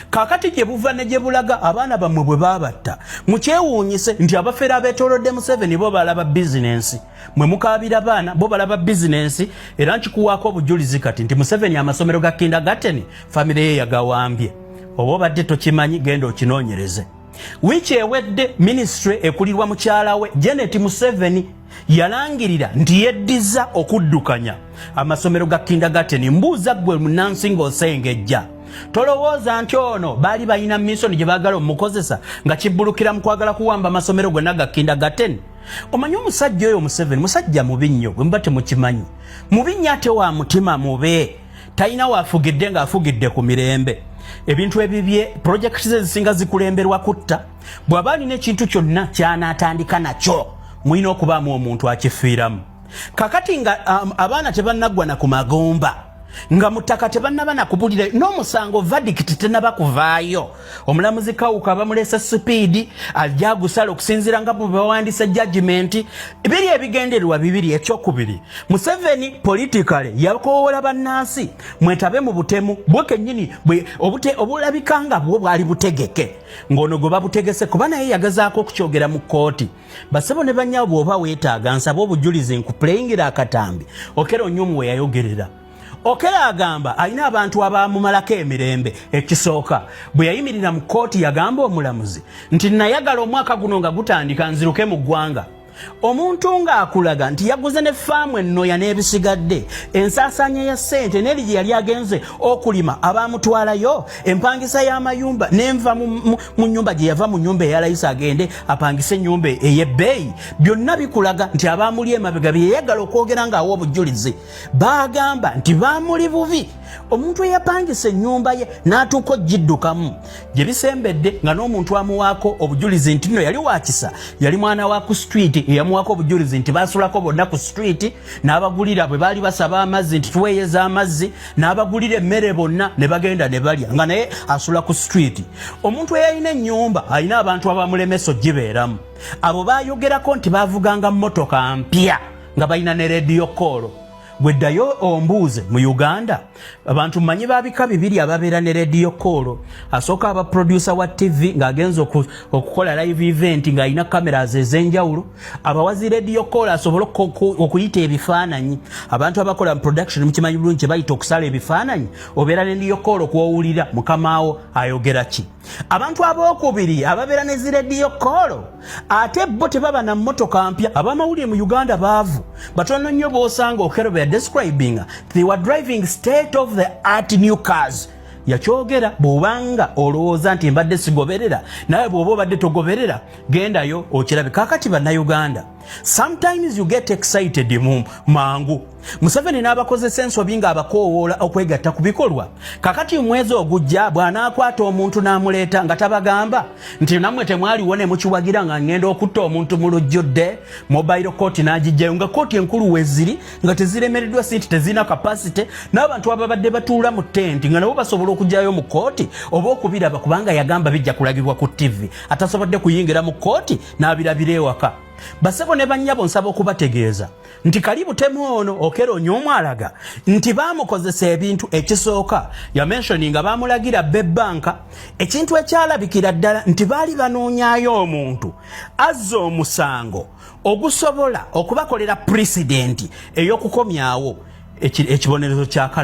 Kakati gye buva ne gye bulaga, abaana bammwe bwe baabatta, mukyewuunyise nti abafere abeetoolodde Museveni bo balaba bizinensi. Mwe mukaabira baana, bo balaba bizinensi. Era nkikuwaako obujulizi kati nti Museveni amasomero ga kindergarten famire ye yagawambye. Oba obadde tokimanyi, genda okinoonyereze. Wiiki ewedde minisitule ekulirwa mukyala we Janet Museveni yalangirira nti yeddiza okuddukanya amasomero ga kindergarten. Mbuuza ggwe munansi ng'osengejja, tolowooza nti ono baali balina mission gye baagala omukozesa nga kibbulukira mu kwagala kuwamba amasomero gonna ga kindergarten? Omanyi omusajja oyo Museveni musajja mubi nnyo. Bwe muba temukimanyi, mubi nnyo ate wa mutima mube, talina waafugidde ng'afugidde ku mirembe. Ebintu ebibye, projekiti ze ezisinga zikulemberwa kutta. Bw'aba alina ekintu kyonna ky'anaatandika nakyo, mulina okubaamu omuntu akifiiramu. Kakati nga abaana tebannaggwa na ku magomba, nga mu ttaka tebannaba nakubulira n'omusango, verdict tenaba kuvaayo, omulamuzi Kawuka bamuleese speed ajja agusala okusinziira nga bwe bawandiisa judgment. Biri ebigendererwa bibiri. Ekyokubiri, Museveni politically yakowoola bannansi mwetabe mu butemu bwe kennyini obulabika nga bwo bwali butegeke, ng'ono gwe babutegese, kuba naye yagezaako okukyogera mu kkooti. Basebo ne bannyabo, bw'oba weetaaga nsaba obujulizi nkupuleyingira akatambi Okello Onyum we yayogerera. Okello agamba alina abantu abamumalako emirembe. Ekisooka, bwe yayimirira mu kkooti yagamba omulamuzi nti nayagala omwaka guno nga gutandika nziruke mu ggwanga. Omuntu ng'akulaga nti yaguze ne faamu ennoya n'ebisigadde, ensaasaanya ya ssente n'eri gye yali agenze okulima abaamutwalayo, empangisa y'amayumba n'enva mu nnyumba gye yava, mu nnyumba eyalayisa agende apangise ennyumba ey'ebbeeyi, byonna bikulaga nti abaamuli emabega bye yayagala okwogera ng'awa obujulizi baagamba nti baamuli bubi. Omuntu eyapangisa ennyumba ye n'atuuka ogiddukamu gye bisembedde nga n'omuntu amuwaako obujulizi nti nno yali wakisa, yali mwana wa ku street, eyamuwaako obujulizi nti basulako bonna ku street, n'abagulira bwe baali basaba amazzi nti tuweeyeza amazzi, n'abagulira emmere bonna ne bagenda ne balya nga naye asula ku street. Omuntu eyalina ennyumba alina abantu abamulemesa ogibeeramu, abo bayogerako nti bavuganga mmotoka mpya nga balina ne radio call. Gweddayo ombuuze, mu Uganda abantu mmanyi babika bibiri ababeera ne radio call. Asooka aba producer wa TV ng'agenza okukola live event ng'alina cameras ez'enjawulo, abawazi radio call asobole okuyita ebifaananyi. Abantu abakola mu production mukimanyi bulungi kye bayita okusala ebifaananyi, obeera ne radio call kwowulira mukamaawo ayogera ki. Abantu abookubiri ababeera ne zi radio call ate bo tebaba na mmotoka mpya. Abamawulire mu Uganda baavu batono nnyo b'osanga Okello bwe yadescribinga they were driving state of the art new cars. Yakyogera, bw'obanga olowooza nti mbadde sigoberera, naye bw'oba obadde togoberera gendayo okirabe. Kaakati Bannayuganda, sometimes you get excited mu mangu. Museveni n'abakozesa ensobi ng'abakoowoola okwegatta ku bikolwa. Kakati mwezi ogujja bw'anaakwata omuntu n'amuleeta nga tabagamba nti nammwe temwaliwo ne mukiwagira nga ngenda okutta omuntu mu lujjudde, mobile court n'agijjayo nga kooti enkulu weziri nga teziremereddwa, si nti tezirina capacity, n'abantu ababadde batuula mu tenti nga nabo basobola okugyayo mu kooti oba okubiraba, kubanga yagamba bijja kulagibwa ku TV, atasobodde kuyingira mu kooti n'abirabira ewaka. Basebo ne bannyabo, nsaba okubategeeza nti kali butemu ono Okello Onyum alaga nti baamukozesa ebintu. Ekisooka, yamentioninga baamulagira bebbanka, ekintu ekyalabikira ddala nti baali banoonyaayo omuntu azza omusango ogusobola okubakolera precedent ey'okukomyawo ekibonerezo kya kala.